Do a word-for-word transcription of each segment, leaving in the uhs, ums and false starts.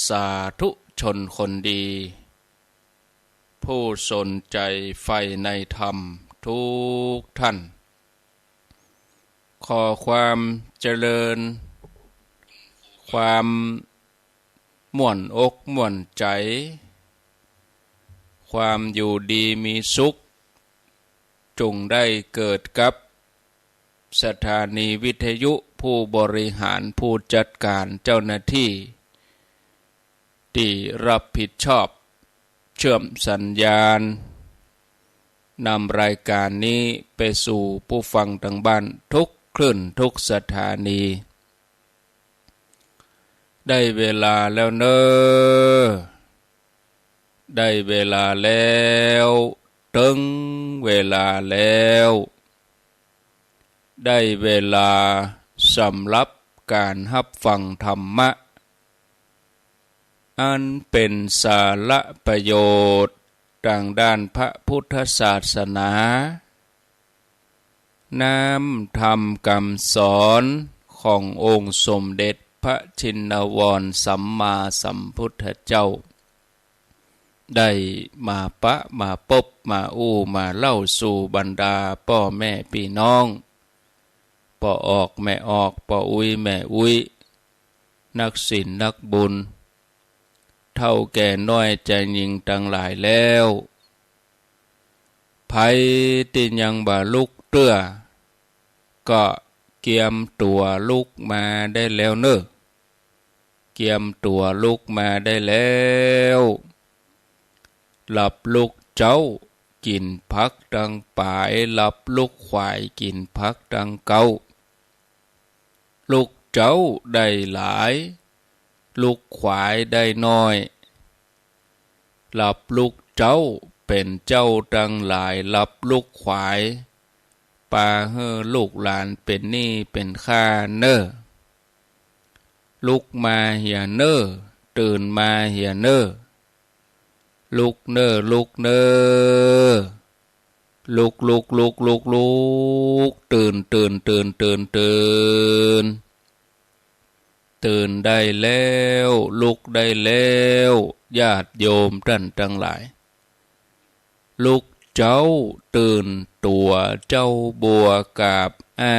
สาธุชนคนดี ผู้สนใจ๋ใฝ่ในธรรมทุกท่าน ขอความเจริญ ความม่วนอกม่วนใจ๋ ความอยู่ดีมีสุข จงได้เกิดกับสถานีวิทยุ ผู้บริหาร ผู้จัดก๋าน เจ้าหน้าตี้ ตี้ฮับผิดชอบ เชื่อมสัญญาณ นำรายก๋านนี้ไปสู่ผู้ฟังตางบ้านทุกคลื่นทุกสถานี ได้เวลาแล้วเน่อ ได้เวลาแล้ว เถิงเวลาแล้ว ได้เวลาสำหรับก๋านฮับฟังธรรมะ อันเป๋นสาระประโยชน์ตางด้านพระพุทธศาสนา น้ำธรรมกำสอนขององค์สมเด็จพระชินวรสัมมาสัมพุทธเจ้า ได้มาปะมาปบมาอู้มาเล่าสู่บรรดาป้อแม่ปี้น้อง ป้อออกแม่ออก ป้ออุ๊ยแม่อุ๊ย นักศีลนักบุญ เฒ่าแก่น้อยจายญิงตังหลายแล้ว ใผตี้ยังบ่ลุกเตื้อ ก็เกียมตั๋วลุกมาได้แล้วเน่อ เกียมตั๋วลุกมาได้แล้ว หลับลุกเจ๊า กิ๋นผักตังป๋าย หลับลุกขวาย กิ๋นผักตังเก๊า ลุกเจ๊าได้หลาย ลุกขวายได้น้อย หลับลุกเจ๊าเป๋นเจ้าตังหลาย หลับลุกขวาย ปาหื้อลูกหลานเป๋นหนี้เป๋นค่าเน่อ ลุกมาเหียเน่อ ตื่นมาเหียเน่อ ลุกเน่อ ลุกเน่อ ลุก ลุก ลุก ลุก ลุก ตื่น ตื่น ตื่น ตื่น ตื่น ตื่นได้แล้ว ลุกได้แล้ว ญาติโยมต้านตังหลาย ลุกเจ๊า ตื่นตั๋ว เจ๊าบัวกราบอ้า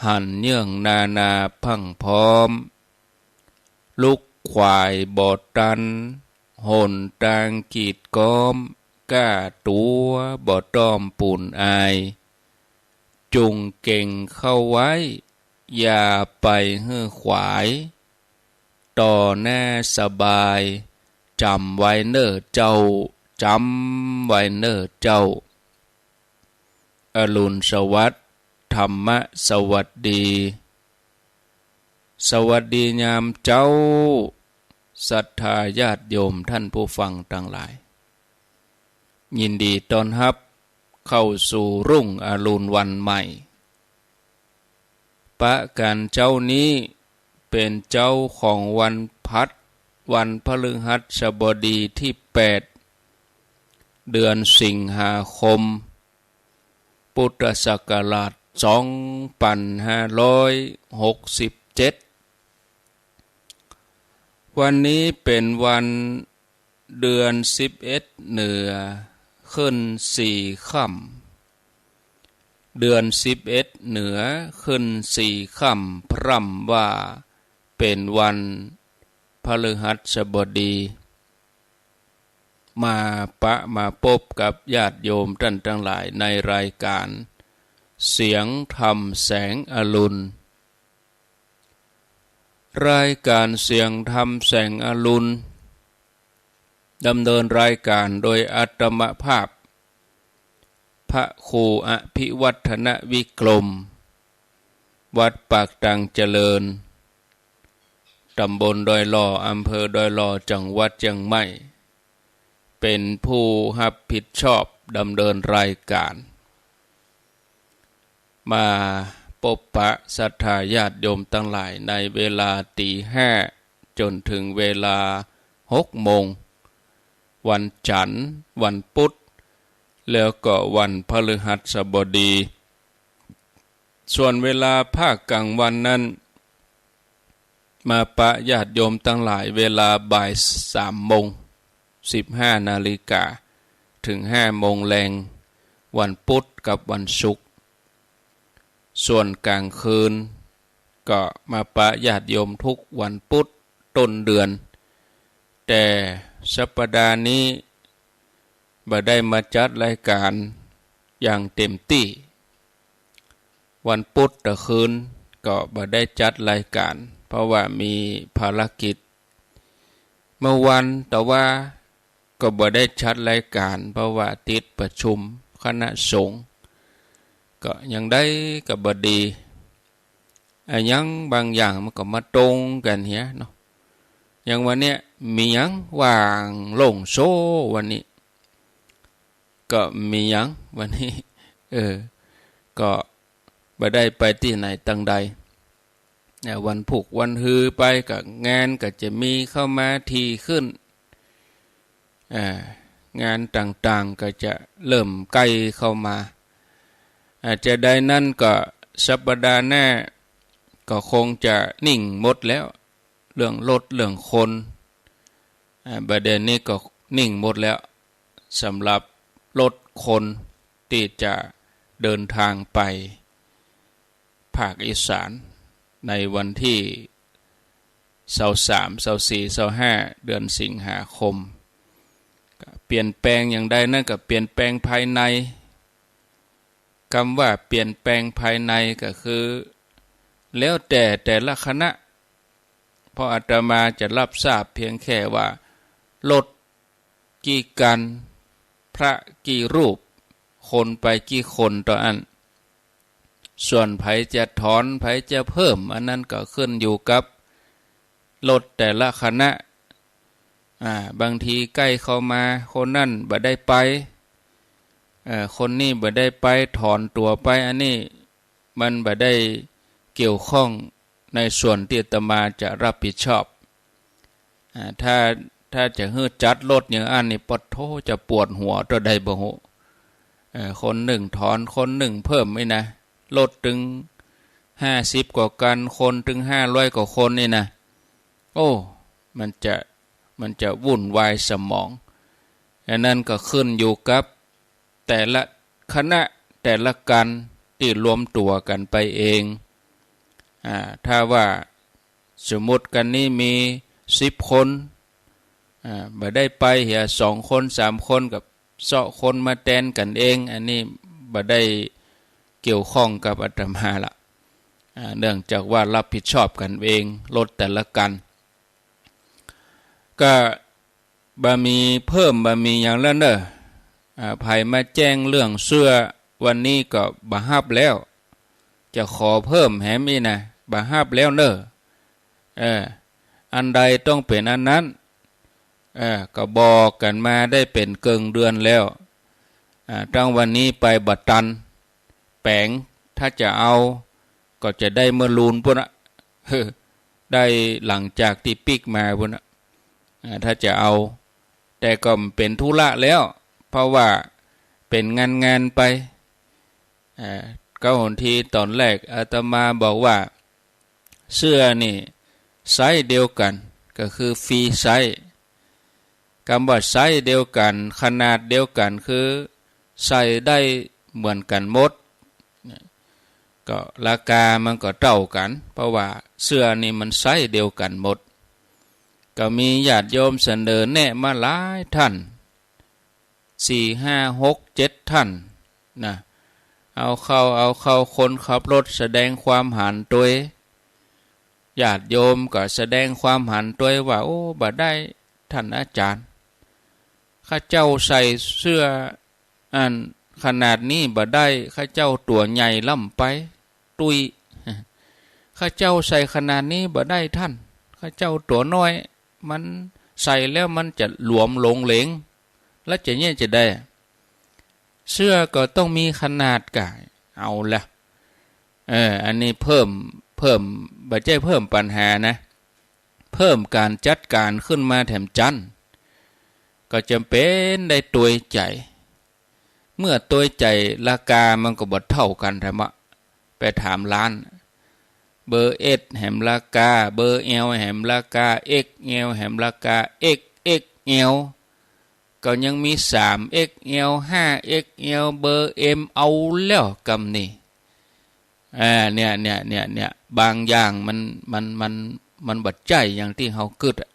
หันเยื่องนานาพรั่งพร้อม ลุกขวายบ่ตัน หนตางกีดก๊อม ก้าตั๋วบ่ต้อมปูนอาย จุ่งเก่งเข้าไว้ อย่าไปหื้อขวาย ต่อหน้าสบาย จ๋ำไว้เน่อเจ้า จ๋ำไว้เน่อเจ้า อรุณสวัสดิ์ ธรรมะสวัสดี สวัสดียามเจ๊า ศรัทธาญาติโยมต้านผู้ฟังตังหลาย ยินดีต้อนฮับเข้าสู่รุ่งอรุณวันใหม่ ปะกั๋นเจ๊านี้เป๋นเจ๊าของวันพัด วันพฤหัสบดีตี้แปด เดือนสิงหาคม พุทธศักราชสองปันห้าร้อยหกสิบเจ็ด วันนี้เป๋นวันเดือนสิบเอ็ดเหนือขึ้นสี่ค่ำ เดือนสิบเอ็ดเหนือขึ้นสี่ค่ำ พร่ำว่าเป๋นวันพฤหัสบดี มาปะมาปบกับญาติโยมต้านตังหลายในรายก๋านเสียงธรรมแสงอรุณ รายก๋านเสียงธรรมแสงอรุณ ดำเนินรายก๋านโดยอาตมาภาพ พระครูอภิวัฒนวิกรม วัดปากตางเจริญ ตำบลดอยหล่อ อำเภอดอยหล่อ จังหวัดเจียงใหม่ เป๋นผู้ฮับผิดชอบดำเนินรายก๋าน มาปบปะศรัทธาญาติโยมตังหลายในเวลาตี๋ห้าจ๋นเถิงเวลาหกโมง วันจั๋นทร์ วันปุ๊ด แล้วก็วันพฤหัสบดี ส่วนเวลาภาคก๋างวันนั้น มาปะญาติโยมตังหลายเวลาบ่ายสามโมง สิบห้านาฬิกา เถิงห้าโมงแลง วันปุธกับวันศุกร์ ส่วนก๋างคืนก็มาปะญาติโยมกู้วันปุธต้นเดือน แต่สัปดาห์นี้บ่ได้มาจัดรายก๋านอย่างเต็มตี้ วันปุธตะคืนก็บ่ได้จัดรายก๋าน เพราะว่ามีภารกิจ เมื่อวันตะวาก็บ่ได้จัดรายก๋าน เพราะว่าติดประชุมคณะสงฆ์ ก็อย่างใดก็บ่ดี อะหยังบางอย่างมันก็มาตรงกั๋นเหียเนาะ อย่างวันเนี้ยมีหยังว่างโล่งโจ้วันนี้ ก็มีหยังวันนี้ เออ ก็บ่ได้ไปตี้ไหนตังใด เนี่ย วันพูกวันฮือไปก็งานก็จะมีเข้ามาถี่ขึ้น อ่า งานต่างๆ ก็จะเริ่มใก้เข้ามา อาจจะได้นั้นก็สัปดาห์หน้าก็คงจะนิ่งหมดแล้ว เรื่องรถเรื่องคน อ่า บ่าเดี่ยวนี้ก็นิ่งหมดแล้ว สำหรับรถคนตี้จะเดินทางไปภาคอีสาน ในวันตี้ซาวสาม ซาวสี่ ซาวห้า เดือนสิงหาคม ก็เปลี่ยนแปลงอย่างใดนั้นก็เปลี่ยนแปลงภายใน กำว่าเปลี่ยนแปลงภายในก็คือ แล้วแต่แต่ละคณะ เพราะอาตมาจะรับทราบเพียงแค่ว่ารถกี่คัน พระกี่รูป คนไปกี่คนเต้าอั้น ส่วนใผจะถอน ใผจะเพิ่ม อันนั้นก็ขึ้นอยู่กับรถแต่ละคณะ อ่า บางทีใก้เข้ามา คนนั้นบ่ได้ไป เอ่อ คนนี้บ่ได้ไป ถอนตั๋วไป อันนี้มันบ่ได้เกี่ยวข้องในส่วนตี้อาตมาจะรับผิดชอบ อ่า ถ้า ถ้าจะหื้อจัดรถอย่างอั้นนี่ ปะโธ่ จะปวดหัวเต้าใดบ่ฮู้ เอ่อ คนนึ่งถอน คนนึ่งเพิ่มนี่นะ รถตึงห้าสิบกว่าคัน คนตึงห้าร้อยกว่าคนนี่นะ โอ้ มันจะ มันจะวุ่นวายสมอง อันนั้นก็ขึ้นอยู่กับแต่ละคณะ แต่ละคันตี้รวมตั๋วกั๋นไปเอง อ่า ถ้าว่าสมมุติคันนี้มีสิบคน อ่า บ่ได้ไปเหีย สองคน สามคน ก็เซาะคนมาแตนกั๋นเอง อันนี้บ่ได้เกี่ยวข้องกับอาตมาละ อ่า เนื่องจากว่ารับผิดชอบกั๋นเอง รถแต่ละคัน ก็บ่มีเพิ่มบ่มีหยังแล้วเน่อ อ่า ใผมาแจ้งเรื่องเสื้อวันนี้ก็บ่ฮับแล้ว จะขอเพิ่มแหมนี่นะ บ่ฮับแล้วเน่อ เออ อันใดต้องเป๋นอันนั้น เออ ก็บอกกั๋นมาได้เป๋นเกิ่งเดือนแล้ว อ่า ตั้งวันนี้ไปบ่ตัน แป๋ง ถ้าจะเอา ก็จะได้เมื่อลูนปู้นน่ะ เออ ได้หลังจากตี้ปิ๊กมาปู้นน่ะ อ่า ถ้าจะเอา แต่ก็บ่เป๋นธุระแล้ว เพราะว่าเป๋นงานๆ ไป อ่า ก็หนทีต๋อนแรกอาตมาบอกว่า เสื้อนี่ไซส์เดียวกั๋น ก็คือฟรีไซส์ กำว่าไซส์เดียวกั๋น ขนาดเดียวกั๋น คือใส่ได้เหมือนกั๋นหมด ก็ราคามันก็เต้ากั๋น เพราะว่าเสื้อนี่มันไซส์เดียวกั๋นหมด ก็มีญาติโยมเสนอแนะมาหลายท่าน สี่ ห้า หก เจ็ด ท่านนะ เอาเข้า เอาเข้า คนขับรถแสดงความหันตวย ญาติโยมก็แสดงความหันตวยว่า โอ้ บ่ได้ ท่านอาจารย์ ข้าเจ้าใส่เสื้ออันขนาดนี้บ่ได้ ข้าเจ้าตั๋วใหญ่ล้ำไป ตุ้ย ข้าเจ้าใส่ขนาดนี้บ่ได้ท่าน ข้าเจ้าตั๋วน้อย มันใส่แล้วมันจะหลวมหลงเหลง แล้วจะเยียะจะใด เสื้อก็ต้องมีขนาดก่ะ เอาละ เออ อันนี้เพิ่ม เพิ่ม บ่ใจ้เพิ่มปัญหานะ เพิ่มก๋านจัดก๋านขึ้นมาแถมจั้น ก็จ๋ำเป๋นได้ตวยใจ๋ เมื่อตวยใจ๋ราคามันก็บ่เต้ากั๋นแถมอะ ไปถามร้าน เบอร์เอสแหมราคา เบอร์แอลแหมราคา เอ็กแอลแหมราคา เอ็กเอ็กแอล ก็ยังมี สามเอ็กแอล ห้าเอ็กแอล เบอร์เอ็ม เอาแล้วกำนี้ อ่า เนี่ย เนี่ย เนี่ย เนี่ย บางอย่างมัน มัน มัน มันบ่ใจ้อย่างตี้เฮากึ๊ดอะ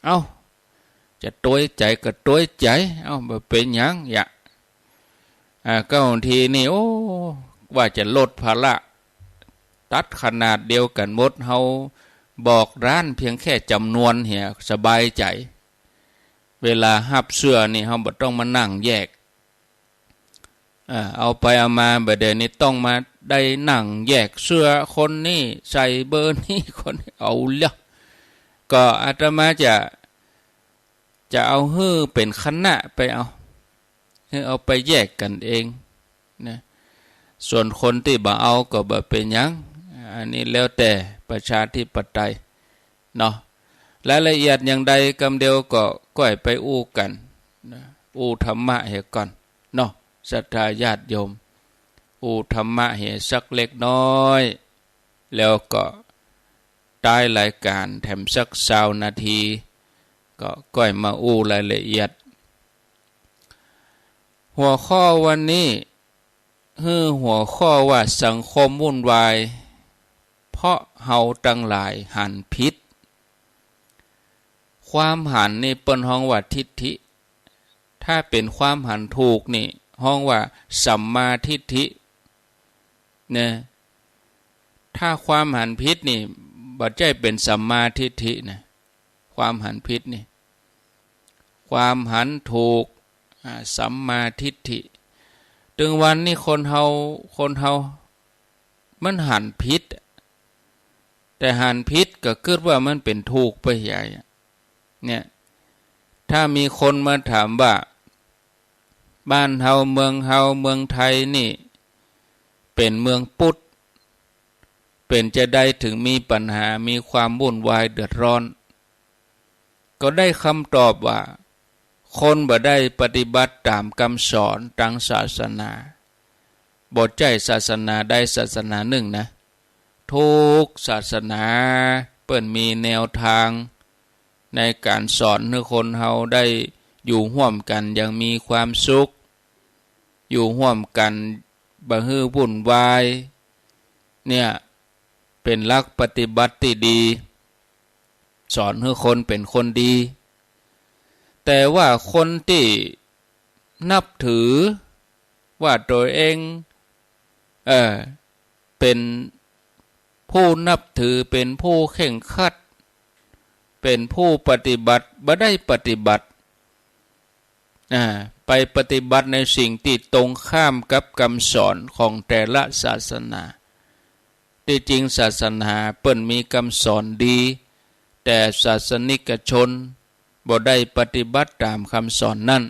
เอ้า จะตวยใจ๋ก็ตวยใจ๋ เอ้า บ่เป๋นหยัง ยะ อ่า ก็บางทีนี่ โอ้ ว่าจะลดภาระ ตัดขนาดเดียวกั๋นหมด เฮาบอกร้านเพียงแค่จ๋ำนวนเหีย สบายใจ๋ เวลาฮับเสื้อนี่ เฮาบ่ต้องมานั่งแยก อ่า เอาไปเอามา บ่าเดี่ยวนี้ต้องมาได้นั่งแยกเสื้อ คนนี้ใส่เบอร์นี้ คนนี้ เอาละ ก็อาตมาจะ จะเอาหื้อเป๋นคณะไปเอา หื้อเอาไปแยกกั๋นเองนะ ส่วนคนตี้บ่เอาก็บ่เป๋นหยัง อันนี้แล้วแต่ประชาธิปไตยเนาะ รายละเอียดอย่างใดกำเดียวก็ก้อยไปอู้กั๋นนะ อู้ธรรมะเหียก่อนเนาะ ศรัทธาญาติโยม อู้ธรรมะเหียสักเล็กน้อย แล้วก็ ท้ายรายก๋านแถมสักซาวนาที ก็ก้อยมาอู้รายละเอียด หัวข้อวันนี้ หื้อหัวข้อว่าสังคมวุ่นวาย เพราะเฮาตังหลายหันผิด ความหันนี่เปิ้นฮ้องว่าทิฏฐิ ถ้าเป๋นความหันถูกนี่ฮ้องว่าสัมมาทิฏฐิ นะ ถ้าความหันผิดนี่ บ่ใจ้เป๋นสัมมาทิฏฐินะ ความหันผิดนี่ ความหันถูก อ่า สัมมาทิฏฐิ ตึงวันนี้คนเฮา คนเฮา มันหันผิด แต่หันผิดก็กึ๊ดว่ามันเป๋นถูกไปใหญ่อะ เนี่ย ถ้ามีคนมาถามว่า บ้านเฮา เมืองเฮา เมืองไทยนี่ เป๋นเมืองพุทธ เป๋นจาใดเถิงมีปัญหา มีความวุ่นวายเดือดร้อน ก็ได้กำตอบว่า คนบ่ได้ปฏิบัติต๋ามกำสอนตางศาสนา บ่ใจ้ศาสนาใดศาสนานึ่งนะ กู้ศาสนาเปิ้นมีแนวตางในก๋านสอนหื้อคนเฮาได้อยู่ฮ่วมกั๋นอย่างมีความสุข อยู่ฮ่วมกั๋นบ่หื้อวุ่นวาย เนี่ย เป๋นหลักปฏิบัติตี้ดี สอนหื้อคนเป๋นคนดี แต่ว่าคนตี้นับถือว่าตั๋วเอง เอ่อ เป๋นผู้นับถือ เป๋นผู้เคร่งครัด เป๋นผู้ปฏิบัติ บ่ได้ปฏิบัติ อ่า ไปปฏิบัติในสิ่งตี้ตรงข้ามกับกำสอนของแต่ละศาสนา ตี้จริงศาสนาเปิ้นมีกำสอนดี แต่ศาสนิกชนบ่ได้ปฏิบัติต๋ามกำสอนนั้น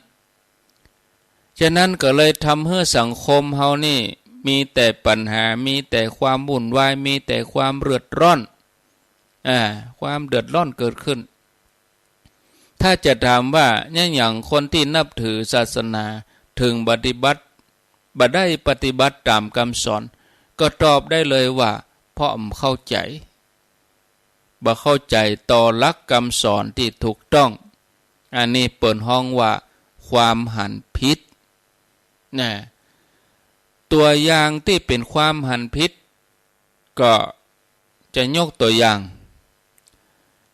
ฉะนั้นก็เลยทำหื้อสังคมเฮานี่มีแต่ปัญหา มีแต่ความวุ่นวาย มีแต่ความเดือดร้อน อ่า ความเดือดร้อนเกิดขึ้น ถ้าจะถามว่า เนี่ย อย่างคนตี้นับถือศาสนาเถิงปฏิบัติ บ่ได้ปฏิบัติต๋ามกำสอน ก็ตอบได้เลยว่า เพราะบ่เข้าใจ๋ บ่เข้าใจ๋ต่อหลักกำสอนตี้ถูกต้อง อันนี้เปิ้นฮ้องว่าความหันผิด นะ ตั๋วอย่างตี้เป๋นความหันผิด ก็จะยกตั๋วอย่าง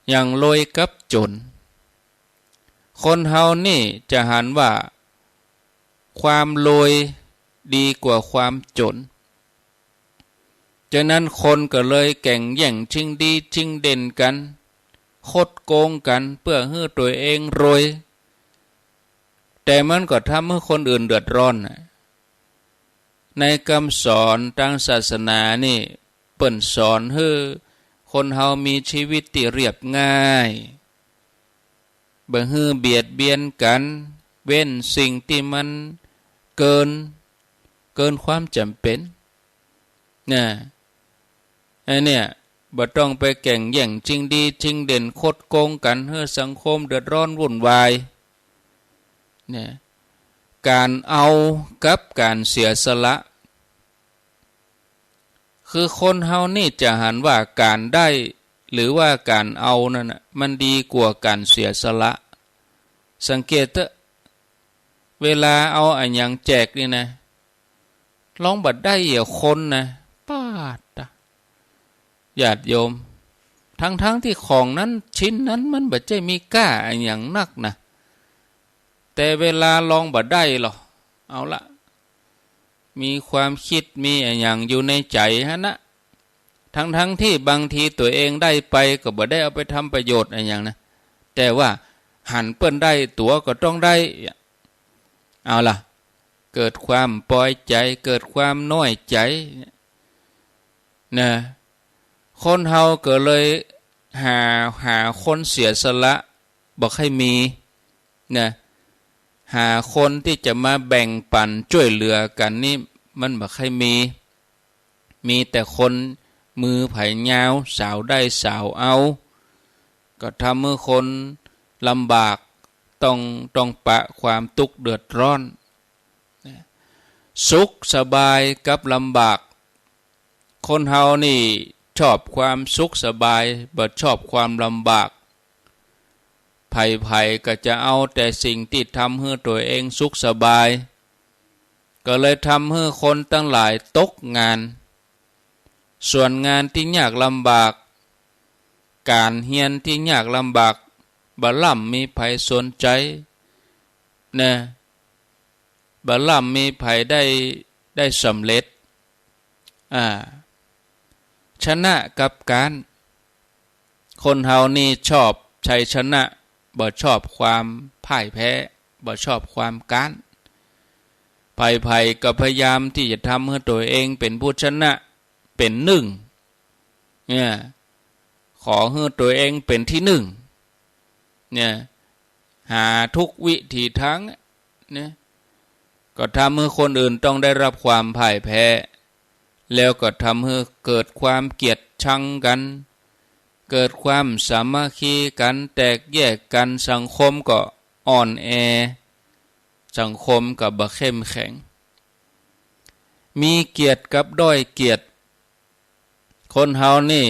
อย่างรวยกับจ๋น คนเฮานี่จะหันว่าความรวยดีกว่าความจ๋น ฉะนั้นคนก็เลยแก่งแย่งชิงดีชิงเด่นกั๋น คดโกงกั๋นเปื้อหื้อตั๋วเองรวย แต่มันก็ทำหื้อคนอื่นเดือดร้อนน่ะ ในกำสอนตางศาสนานี่ เปิ้นสอนหื้อคนเฮามีชีวิตตี้เรียบง่าย บ่หื้อเบียดเบียนกั๋น เว้นสิ่งตี้มันเกิน เกินความจ๋ำเป๋น นะ ไอ้เนี่ย บ่ต้องไปแก่งแย่งชิงดีชิงเด่น คดโกงกั๋น หื้อสังคมเดือดร้อนวุ่นวาย เนี่ย ก๋านเอากับก๋านเสียสละ คือคนเฮานี่จะหันว่าก๋านได้หรือว่าก๋านเอานั่นน่ะ มันดีกว่าก๋านเสียสละ สังเกตเต๊อะ เวลาเอาอะหยังแจกนี่นะ ลองบ่ได้อะคนนะ ป๊าดตะ ญาติโยม ทั้งๆ ตี้ของนั้นชิ้นนั้นมันบ่ใจ้มีก้าอะหยังนักนะ แต่เวลาลองบ่ได้ลอ เอาละ มีความกึ๊ดมีอะหยังอยู่ในใจ๋หั้นนะ ทั้งๆ ตี้บางทีตั๋วเองได้ไปก็บ่ได้เอาไปทำประโยชน์อะหยังนะ แต่ว่าหันเปิ้นได้ตั๋วก็ต้องได้ เอาละ เกิดความปอยใจ๋ เกิดความน้อยใจ๋ นะ คนเฮาก็เลยหา หาคนเสียสละบ่ใค่มี นะ หาคนตี้จะมาแบ่งปั๋นจ้วยเหลือกั๋นนี่มันบ่ใค่มี มีแต่คนมือใผยาว สาวได้สาวเอา ก็ทำหื้อคนลำบาก ต้อง ต้องปะความตุ๊กข์เดือดร้อน นะ สุขสบายกับลำบาก คนเฮานี่ชอบความสุขสบาย บ่ชอบความลำบาก ใผๆ ก็จะเอาแต่สิ่งตี้ทำหื้อตั๋วเองสุขสบาย ก็เลยทำหื้อคนตังหลายตกงาน ส่วนงานตี้ยากลำบาก ก๋านเฮียนตี้ยากลำบาก บ่ล่ำมีใผสนใจ๋ นะ บ่ล่ำมีใผได้ ได้สำเร็จ อ่า ชนะกับก๊าน คนเฮานี่ชอบชัยชนะ บ่ชอบความพ่ายแพ้ บ่ชอบความก๊าน ใผๆ ก็พยายามตี้จะทำหื้อตั๋วเองเป๋นผู้ชนะ เป๋นนึ่ง เนี่ย ขอหื้อตั๋วเองเป๋นตี้นึ่ง เนี่ย หาทุกวิถีตาง เนี่ย ก็ทำหื้อคนอื่นต้องได้รับความพ่ายแพ้ แล้วก็ทำหื้อเกิดความเกลียดชังกั๋น เกิดความสามัคคีกั๋น แตกแยกกั๋น สังคมก็อ่อนแอ สังคมก็บ่เข้มแข็ง มีเกียรติกับด้อยเกียรติ คนเฮานี่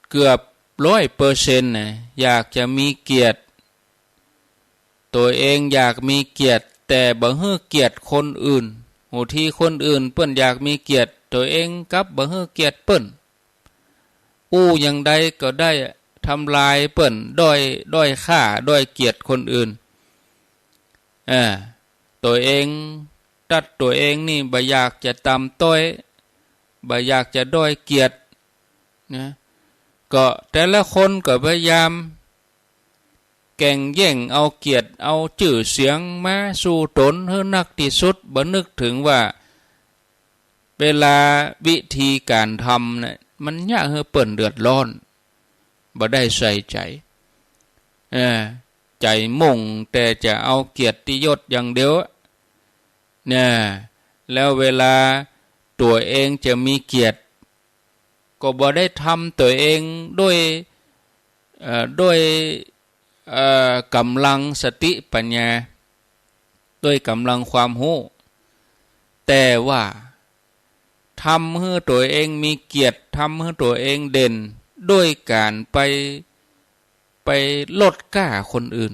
เกือบร้อยเปอร์เซ็นต์นะ อยากจะมีเกียรติ ตั๋วเองอยากมีเกียรติ แต่บ่หื้อเกียรติคนอื่น หูทีคนอื่นเปิ้นอยากมีเกียรติ ตั๋วเองกลับบ่หื้อเกียรติเปิ้น อู้อย่างใดก็ได้ ทำลายเปิ้น ด้อย ด้อยค่า ด้อยเกียรติคนอื่น เออ ตั๋วเอง ตั๊ดตั๋วเองนี่บ่อยากจะต่ำต้อย บ่อยากจะด้อยเกียรติ นะ ก็แต่ละคนก็พยายามแก่งแย่งเอาเกียรติ เอาจื้อเสียงมาสู่ต๋นหื้อนักตี้สุด บ่นึกเถิงว่า เวลาวิธีก๋านทำน่ะ มันเยียะหื้อเปิ้นเดือดร้อน บ่ได้ใส่ใจ๋ เออ ใจ๋มุ่งแต่จะเอาเกียรติยศอย่างเดียว เนี่ย แล้วเวลาตั๋วเองจะมีเกียรติ ก็บ่ได้ทำตั๋วเองด้วย เอ่อ ด้วย เอ่อ ก๋ำลังสติปัญญา ด้วยก๋ำลังความฮู้ แต่ว่าทำหื้อตั๋วเองมีเกียรติ ทำหื้อตั๋วเองเด่น ด้วยก๋านไป ไปลดก้าคนอื่น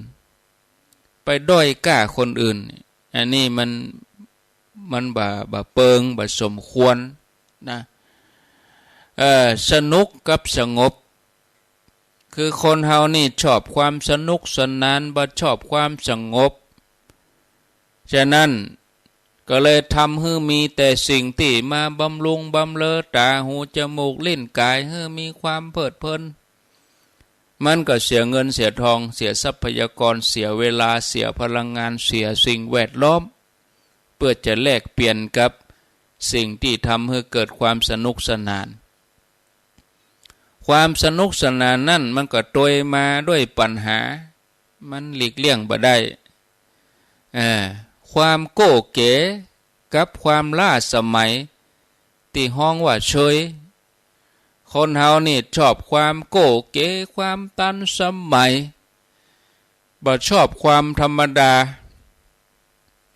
ไปด้อยก้าคนอื่น อันนี้มัน มันบ่ บ่เปิง บ่สมควรนะ เอ่อ สนุกกับสงบ คือคนเฮานี่ชอบความสนุกสนาน บ่ชอบความสงบ ฉะนั้นก็เลยทำหื้อมีแต่สิ่งตี้มาบำรุงบำเรอต๋า หู จมูก ลิ้น ก๋าย หื้อมีความเพลิดเพลิน มันก็เสียเงินเสียทอง เสียทรัพยากร เสียเวลา เสียพลังงาน เสียสิ่งแวดล้อม เปื้อจะแลกเปลี่ยนกับสิ่งตี้ทำหื้อเกิดความสนุกสนาน ความสนุกสนานนั้นมันก็ตวยมาด้วยปัญหา มันหลีกเลี่ยงบ่ได้ เอ่อ ความโก้เก๋กับความล้าสมัย ตี้ฮ้องว่าเชย คนเฮานี่ชอบความโก้เก๋ ความตันสมัย บ่ชอบความธรรมดา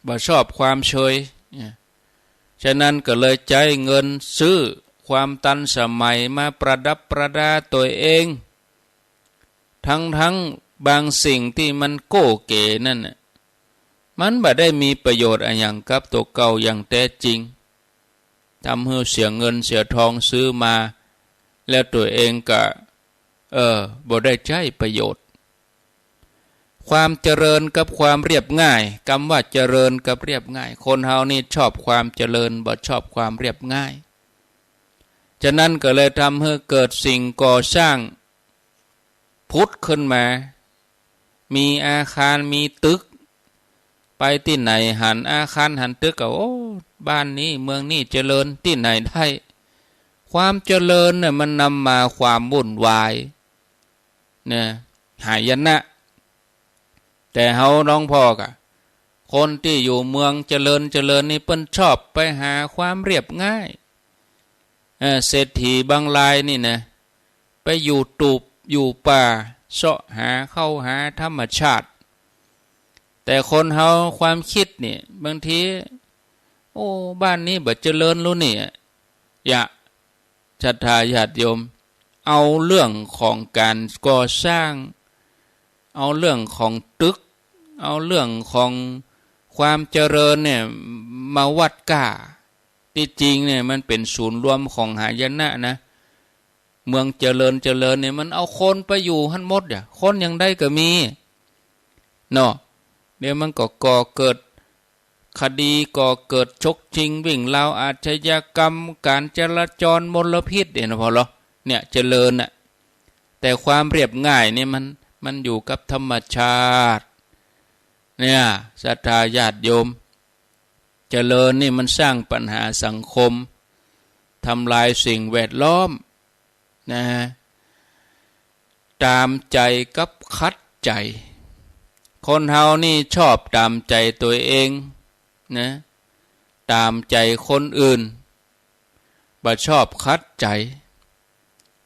บ่ชอบความเชย เนี่ย ฉะนั้นก็เลยใจ๊เงินซื้อความตันสมัยมาประดับประดาตั๋วเอง ทั้งๆ บางสิ่งตี้มันโก้เก๋นั่นน่ะ มันบ่ได้มีประโยชน์อะหยังกับตั๋วเก่าอย่างแต๊จริง ทำหื้อเสียเงินเสียทองซื้อมา แล้วตั๋วเองก็ เออ บ่ได้ใจ๊ประโยชน์ ความเจริญกับความเรียบง่าย กำว่าเจริญกับเรียบง่าย คนเฮานี่ชอบความเจริญ บ่ชอบความเรียบง่าย ฉะนั้นก็เลยทำหื้อเกิดสิ่งก่อสร้างผุดขึ้นมา มีอาคาร มีตึก ไปตี้ไหนหันอาคารหันตึกก็ โอ้ บ้านนี้เมืองนี้เจริญ ตี้ไหนได้ ความเจริญเนี่ยมันนำมาความวุ่นวาย เนี่ย หายนะ แต่เฮาน้องพ่อกะ คนตี้อยู่เมืองเจริญเจริญนี่เปิ้นชอบไปหาความเรียบง่าย เออ เศรษฐีบางรายนี่นะ ไปอยู่ตูบอยู่ป่า เซาะหาเข้าหาธรรมชาติ แต่คนเฮาความคิดนี่ บางที โอ้ บ้านนี้บ่เจริญลู้นี่ อย่า ศรัทธาญาติโยม เอาเรื่องของก๋านก่อสร้าง เอาเรื่องของตึก เอาเรื่องของความเจริญเนี่ยมาวัดก้า ตี้จริงเนี่ยมันเป๋นศูนย์รวมของหายนะนะ เมืองเจริญเจริญเนี่ยมันเอาคนไปอยู่หั้นหมดอะ คนอย่างใดก็มี เนาะ เดี๋ยวมันก็ก่อเกิดคดี ก่อเกิดฉกชิงวิ่งราวอาชญากรรม ก๋านจราจรมลพิษเนี่ยนะพ่อเหรอ เนี่ยเจริญน่ะ แต่ความเรียบง่ายเนี่ยมัน มันอยู่กับธรรมชาติ เนี่ย ศรัทธาญาติโยม เจริญนี่มันสร้างปัญหาสังคม ทำลายสิ่งแวดล้อม นะ ต๋ามใจ๋กับขัดใจ๋ คนเฮานี่ชอบต๋ามใจ๋ตั๋วเองนะ ต๋ามใจ๋คนอื่น บ่ชอบขัดใจ๋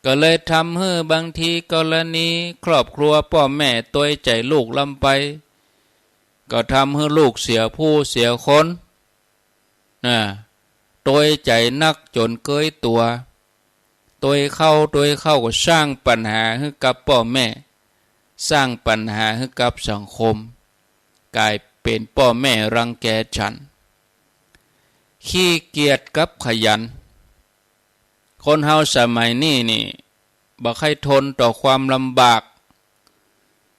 ก็เลยทำหื้อบางทีกรณีครอบครัวป้อแม่ตวยใจ๋ลูกล้ำไป ก็ทำหื้อลูกเสียผู้เสียคน น่ะ ตวยใจ๋นักจ๋นเกยตั๋ว ตวยเข้า ตวยเข้าก็สร้างปัญหาหื้อกับป้อแม่ สร้างปัญหาหื้อกับสังคม ก๋ายเป๋นป้อแม่รังแกฉัน ขี้เกียจกับขยัน คนเฮาสมัยนี้นี่ บ่ใค่ทนต่อความลำบาก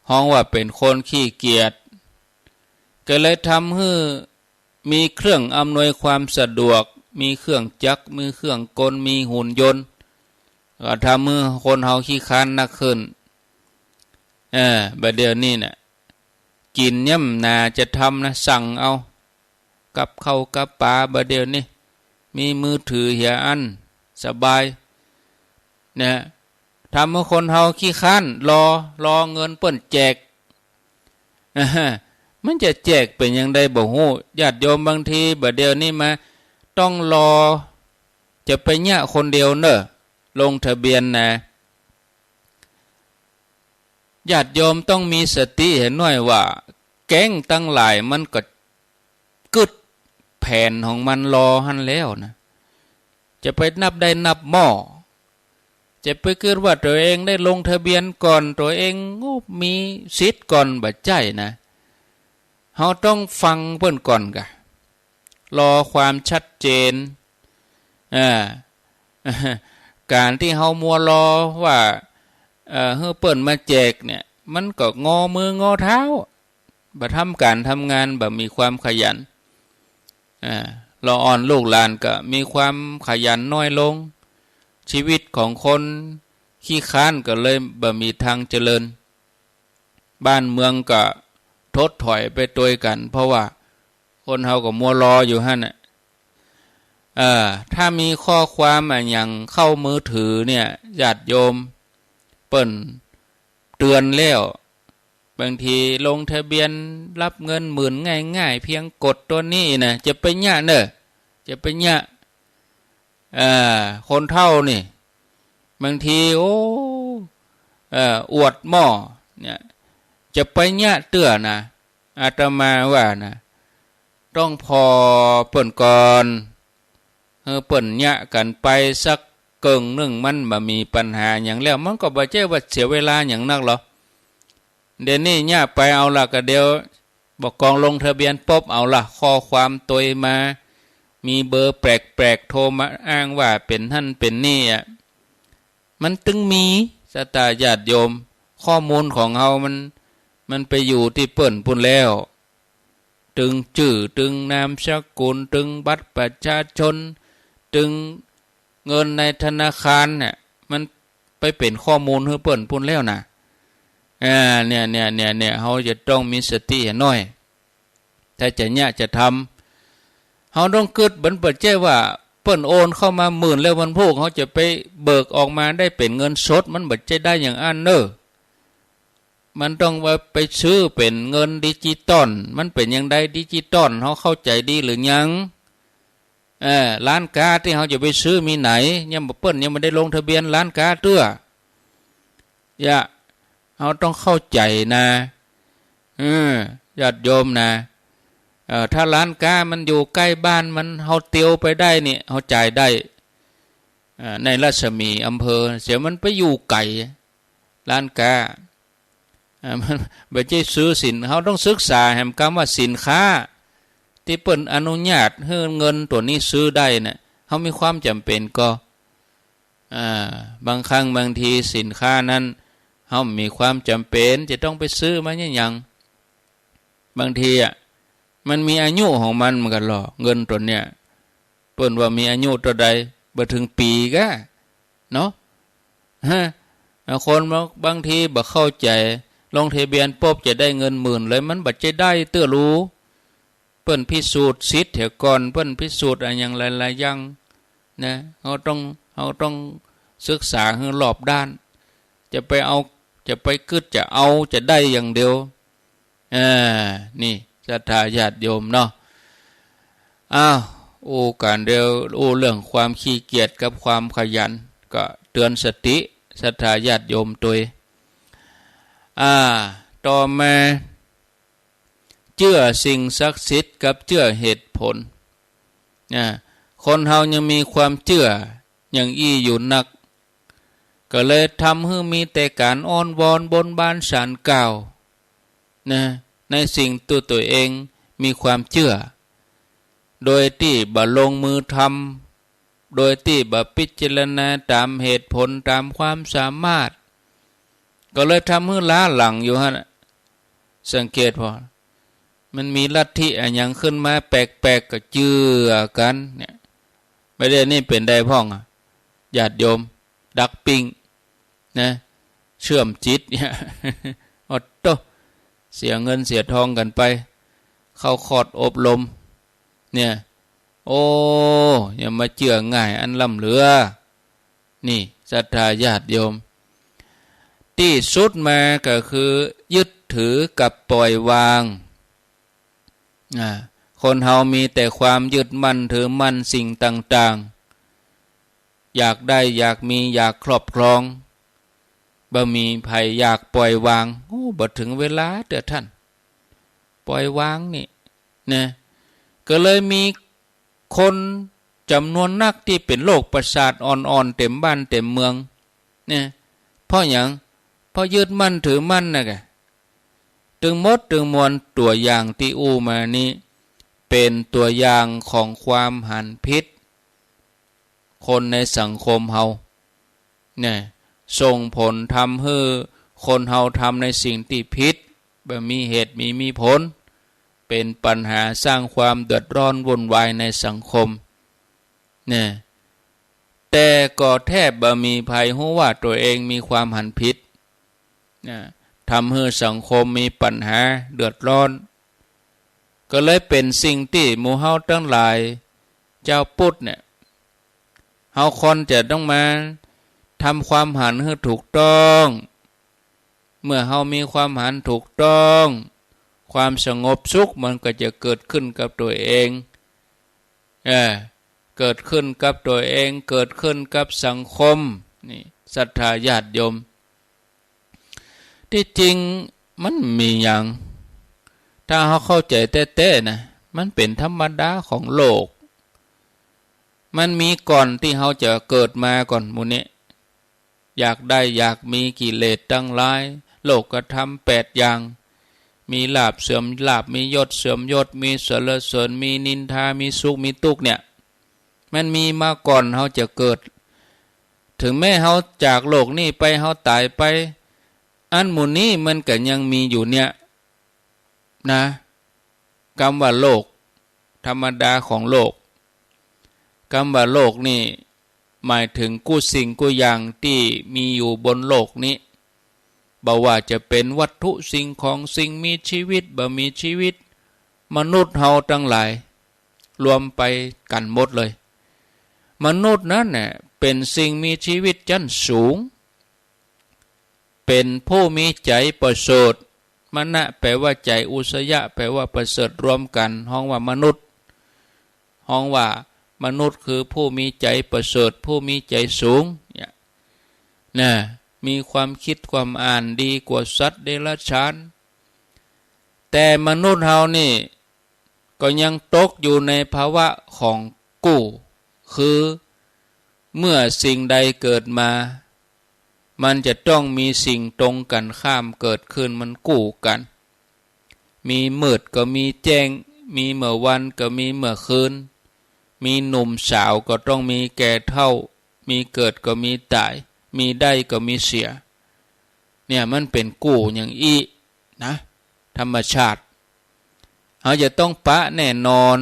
ฮ้องว่าเป๋นคนขี้เกียจ ก็เลยทำหื้อมีเครื่องอำนวยความสะดวก มีเครื่องจักร มีเครื่องกล มีหุ่นยนต์ ก็ทำหื้อคนเฮาขี้คร้านนักขึ้น เออ บ่าเดี่ยวนี้น่ะ กิ๋นเนี่ยบ่หนาจะทำนะ สั่งเอา กับข้าวกับป๋า บ่าเดี่ยวนี้ มีมือถือเหียอั้น สบาย นะ ทำหื้อคนเฮาขี้คร้าน รอ รอเงินเปิ้นแจก อ่าฮะ มันจะแจกเป๋นอย่างใดบ่ฮู้ ญาติโยม บางทีบ่าเดี่ยวนี้มา ต้องรอ จะไปเยียะคนเดียวเน่อ ลงทะเบียนนะ ญาติโยมต้องมีสติหื้อหน้อยว่า แก๊งตังหลายมันก็กึ๊ดแผนของมันรอหั้นแล้วนะ จะไปนับได้นับหม้อ จะไปกึ๊ดว่าตั๋วเองได้ลงทะเบียนก่อน ตั๋วเอง โอ้ มีสิทธิ์ก่อน บ่ใจ้นะ เฮาต้องฟังเปิ้นก่อนก่ะ รอความชัดเจน อ่า ก๋านตี้เฮามัวรอว่า เอ่อ หื้อเปิ้นมาแจกเนี่ย มันก็งอมืองอเท้า บ่ทำก๋านทำงาน บ่มีความขยัน อ่า ละอ่อนลูกหลานก็มีความขยันน้อยลง ชีวิตของคนขี้คร้านก็เลยบ่มีตางเจริญ บ้านเมืองก็ถดถอยไปตวยกั๋น เพราะว่าคนเฮาก็มัวรออยู่หั้นน่ะ เอ่อ ถ้ามีข้อความอะหยังเข้ามือถือเนี่ย ญาติโยม เปิ้นเตือนแล้ว บางทีลงทะเบียนรับเงินหมื่นง่ายๆ เพียงกดตั๋วนี้นะ จะไปเยียะเน่อ จะไปเยียะ เอ่อ คนเฒ่านี่ บางที โอ้ เอ่อ อวดหม้อเนี่ย จะไปเยียะเตื้อนะ อาตมาว่านะ ต้องผ่อเปิ้นก่อน หื้อเปิ้นเยียะกั๋นไปสักเกิ่งนึ่ง มันบ่มีปัญหาหยังแล้ว มันก็บ่ใจ้ว่าเสียเวลาหยังนักหรอก เดี๋ยวนี้เยียะไปเอาละ ก็เดี๋ยวผู้กองลงทะเบียนปุ๊บ เอาละ ข้อความตวยมา มีเบอร์แปลกๆ โทรมาอ้างว่าเป๋นหั้นเป๋นนี่อะ มันตึงมี ศรัทธาญาติโยม ข้อมูลของเฮามัน มันไปอยู่ตี้เปิ้นปู้นแล้ว ตึงจื้อ ตึงนามสกุล ตึงบัตรประชาชน ตึงเงินในธนาคารเนี่ย มันไปเป๋นข้อมูลหื้อเปิ้นปู้นแล้วนะ อ่า เนี่ย เนี่ย เนี่ย เนี่ย เฮาจะต้องมีสติหน่อย ถ้าจะเยียะจะทำ เฮาต้องกึ๊ด มันบ่ใจ้ว่าเปิ้นโอนเข้ามาหมื่นแล้ววันพูก เฮาจะไปเบิกออกมาได้เป๋นเงินสด มันบ่ใจ้ได้อย่างอั้นเน่อ มันต้องว่าไปซื้อเป๋นเงินดิจิตอล มันเป๋นอย่างใดดิจิตอล เฮาเข้าใจ๋ดีหรือยัง เออ ร้านก๊าตี้เฮาจะไปซื้อมีไหน ยังบ่ เปิ้นยังบ่ได้ลงทะเบียนร้านก๊าเตื้อ เยียะ เฮาต้องเข้าใจ๋นะ เออ ญาติโยมนะ เออ ถ้าร้านก๊ามันอยู่ใก้บ้านมัน เฮาเตียวไปได้นี่ เฮาจ่ายได้ เออ ในรัศมีอำเภอ เสียมันไปอยู่ไก๋ ร้านก๊า อ่า มันบ่ใจ้ซื้อสิน เฮาต้องศึกษาแหมกำว่าสินค้า ตี้เปิ้นอนุญาตหื้อเงินตั๋วนี้ซื้อได้น่ะ เฮามีความจ๋ำเป๋นก่อ อ่า บางครั้งบางทีสินค้านั้น เฮามีความจ๋ำเป๋นจะต้องไปซื้อมาเนี่ยหยัง บางทีอะ มันมีอายุของมันเหมือนกั๋นลอ เงินตั๋วเนี้ย เปิ้นว่ามีอายุเต้าใด บ่เถิงปี๋ก้า เนาะ ฮะ คนบาง บางทีบ่เข้าใจ๋ ลงทะเบียนปุ๊บจะได้เงินหมื่นเลย มันบ่ใจ้ได้เตื้อลู เปิ้นพิสูจน์สิทธิ์เหียก่อน เปิ้นพิสูจน์อะหยังหลายๆ อย่างนะ เฮาต้อง เฮาต้องศึกษาหื้อรอบด้าน จะไปเอา จะไปกึ๊ดจะเอาจะได้อย่างเดียว อ่า นี่ศรัทธาญาติโยมเนาะ อ้าว อู้กั๋นเดี๋ยว อู้เรื่องความขี้เกียจกับความขยัน ก็เตือนสติศรัทธาญาติโยมตวย อ่า ต่อมา เจื้อสิ่งศักดิ์สิทธิ์กับเจื้อเหตุผล อ่า คนเฮายังมีความเจื้ออย่างอี้อยู่นัก ก็เลยทำหื้อมีแต่ก๋านอ้อนวอนบนบานศาลกล่าว นะ ในสิ่งตี้ตั๋วเองมีความเจื้อ โดยตี้บ่ลงมือทำ โดยตี้บ่พิจารณาต๋ามเหตุผลต๋ามความสามารถ ก็เลยทำหื้อล้าหลังอยู่หั้นน่ะ สังเกตผ่อ มันมีลัทธิอะหยังขึ้นมาแปลกๆ ก็เจื้อกั๋นเนี่ย บ่าเดี่ยวนี้เป๋นใดพ่องอะ ญาติโยม ดักปิ้ง นะ เชื่อมจิตเนี่ย โอดโต้ เสียเงินเสียทองกั๋นไป เข้าคอร์สอบรม เนี่ย โอ้ อย่ามาเจื้อง่ายอันล้ำเหลือ นี่ศรัทธาญาติโยม ตี้สุดมาก็คือยึดถือกับปล่อยวาง อ่า คนเฮามีแต่ความยึดมั่นถือมั่นสิ่งต่างๆ อยากได้ อยากมี อยากครอบครอง บ่มีใผอยากปล่อยวาง โอ้ บ่เถิงเวลาเตื้อท่าน ปล่อยวางนี่ นะ ก็เลยมีคนจ๋ำนวนนักตี้เป๋นโรคประสาทอ่อนๆ เต็มบ้านเต็มเมือง เนี่ย เพราะหยัง เพราะยึดมั่นถือมั่นน่ะกะ ตึงหมดตึงมวลตั๋วอย่างตี้อู้มานี้ เป๋นตั๋วอย่างของความหันผิด คนในสังคมเฮา เนี่ย ส่งผลทำหื้อคนเฮาทำในสิ่งตี้ผิด บ่มีเหตุมี มีผล เป๋นปัญหาสร้างความเดือดร้อนวุ่นวายในสังคม เนี่ย แต่ก็แทบบ่มีใผฮู้ว่าตั๋วเองมีความหันผิด นะ ทำหื้อสังคมมีปัญหาเดือดร้อน ก็เลยเป๋นสิ่งตี้หมู่เฮาตังหลาย จาวพุทธเนี่ย เฮาควรจะต้องมาทำความหันหื้อถูกต้อง เมื่อเฮามีความหันถูกต้อง ความสงบสุขมันก็จะเกิดขึ้นกับตั๋วเอง เออ เกิดขึ้นกับตั๋วเอง เกิดขึ้นกับสังคม นี่ ศรัทธาญาติโยม ตี้จริงมันมีหยัง ถ้าเฮาเข้าใจ๋แต๊ๆ นะ มันเป๋นธรรมดาของโลก มันมีก่อนตี้เฮาจะเกิดมาก่อนหมู่นี้ อยากได้อยากมี กิเลสตังหลาย โลกธรรมแปดอย่าง มีลาภเสื่อมลาภ มียศเสื่อมยศ มีสรรเสริญ มีนินทา มีสุข มีตุ๊กข์เนี่ย มันมีมาก่อนเฮาจะเกิด ถึงแม้เฮาจากโลกนี้ไป เฮาต๋ายไป อันหมู่นี้มันก็ยังมีอยู่เนี่ย นะ กำว่าโลก ธรรมดาของโลก กำว่าโลกนี่หมายถึงกู้สิ่งกู้อย่างตี้มีอยู่บนโลกนี้ บ่ว่าจะเป๋นวัตถุสิ่งของ สิ่งมีชีวิต บ่มีชีวิต มนุษย์เฮาตังหลาย รวมไปกั๋นหมดเลย มนุษย์นั้นน่ะเป๋นสิ่งมีชีวิตจั้นสูง เป๋นผู้มีใจ๋ประเสริฐ มนะแปลว่าใจ๋ อุสยะแปลว่าประเสริฐ รวมกั๋นฮ้องว่ามนุษย์ ฮ้องว่ามนุษย์คือผู้มีใจ๋ประเสริฐ ผู้มีใจ๋สูง เนี่ย นะ มีความคิดความอ่านดีกว่าสัตว์เดรัจฉาน แต่มนุษย์เฮานี่ ก็ยังตกอยู่ในภาวะของกู้ คือเมื่อสิ่งใดเกิดมา มันจะต้องมีสิ่งตรงกั๋นข้ามเกิดขึ้น มันกู้กั๋น มีมืดก็มีแจ้ง มีเมื่อวันก็มีเมื่อคืน มีหนุ่มสาวก็ต้องมีแก่เฒ่า มีเกิดก็มีต๋าย มีได้ก็มีเสีย เนี่ยมันเป๋นกู้อย่างอี้นะ ธรรมชาติ เฮาจะต้องปะแน่นอน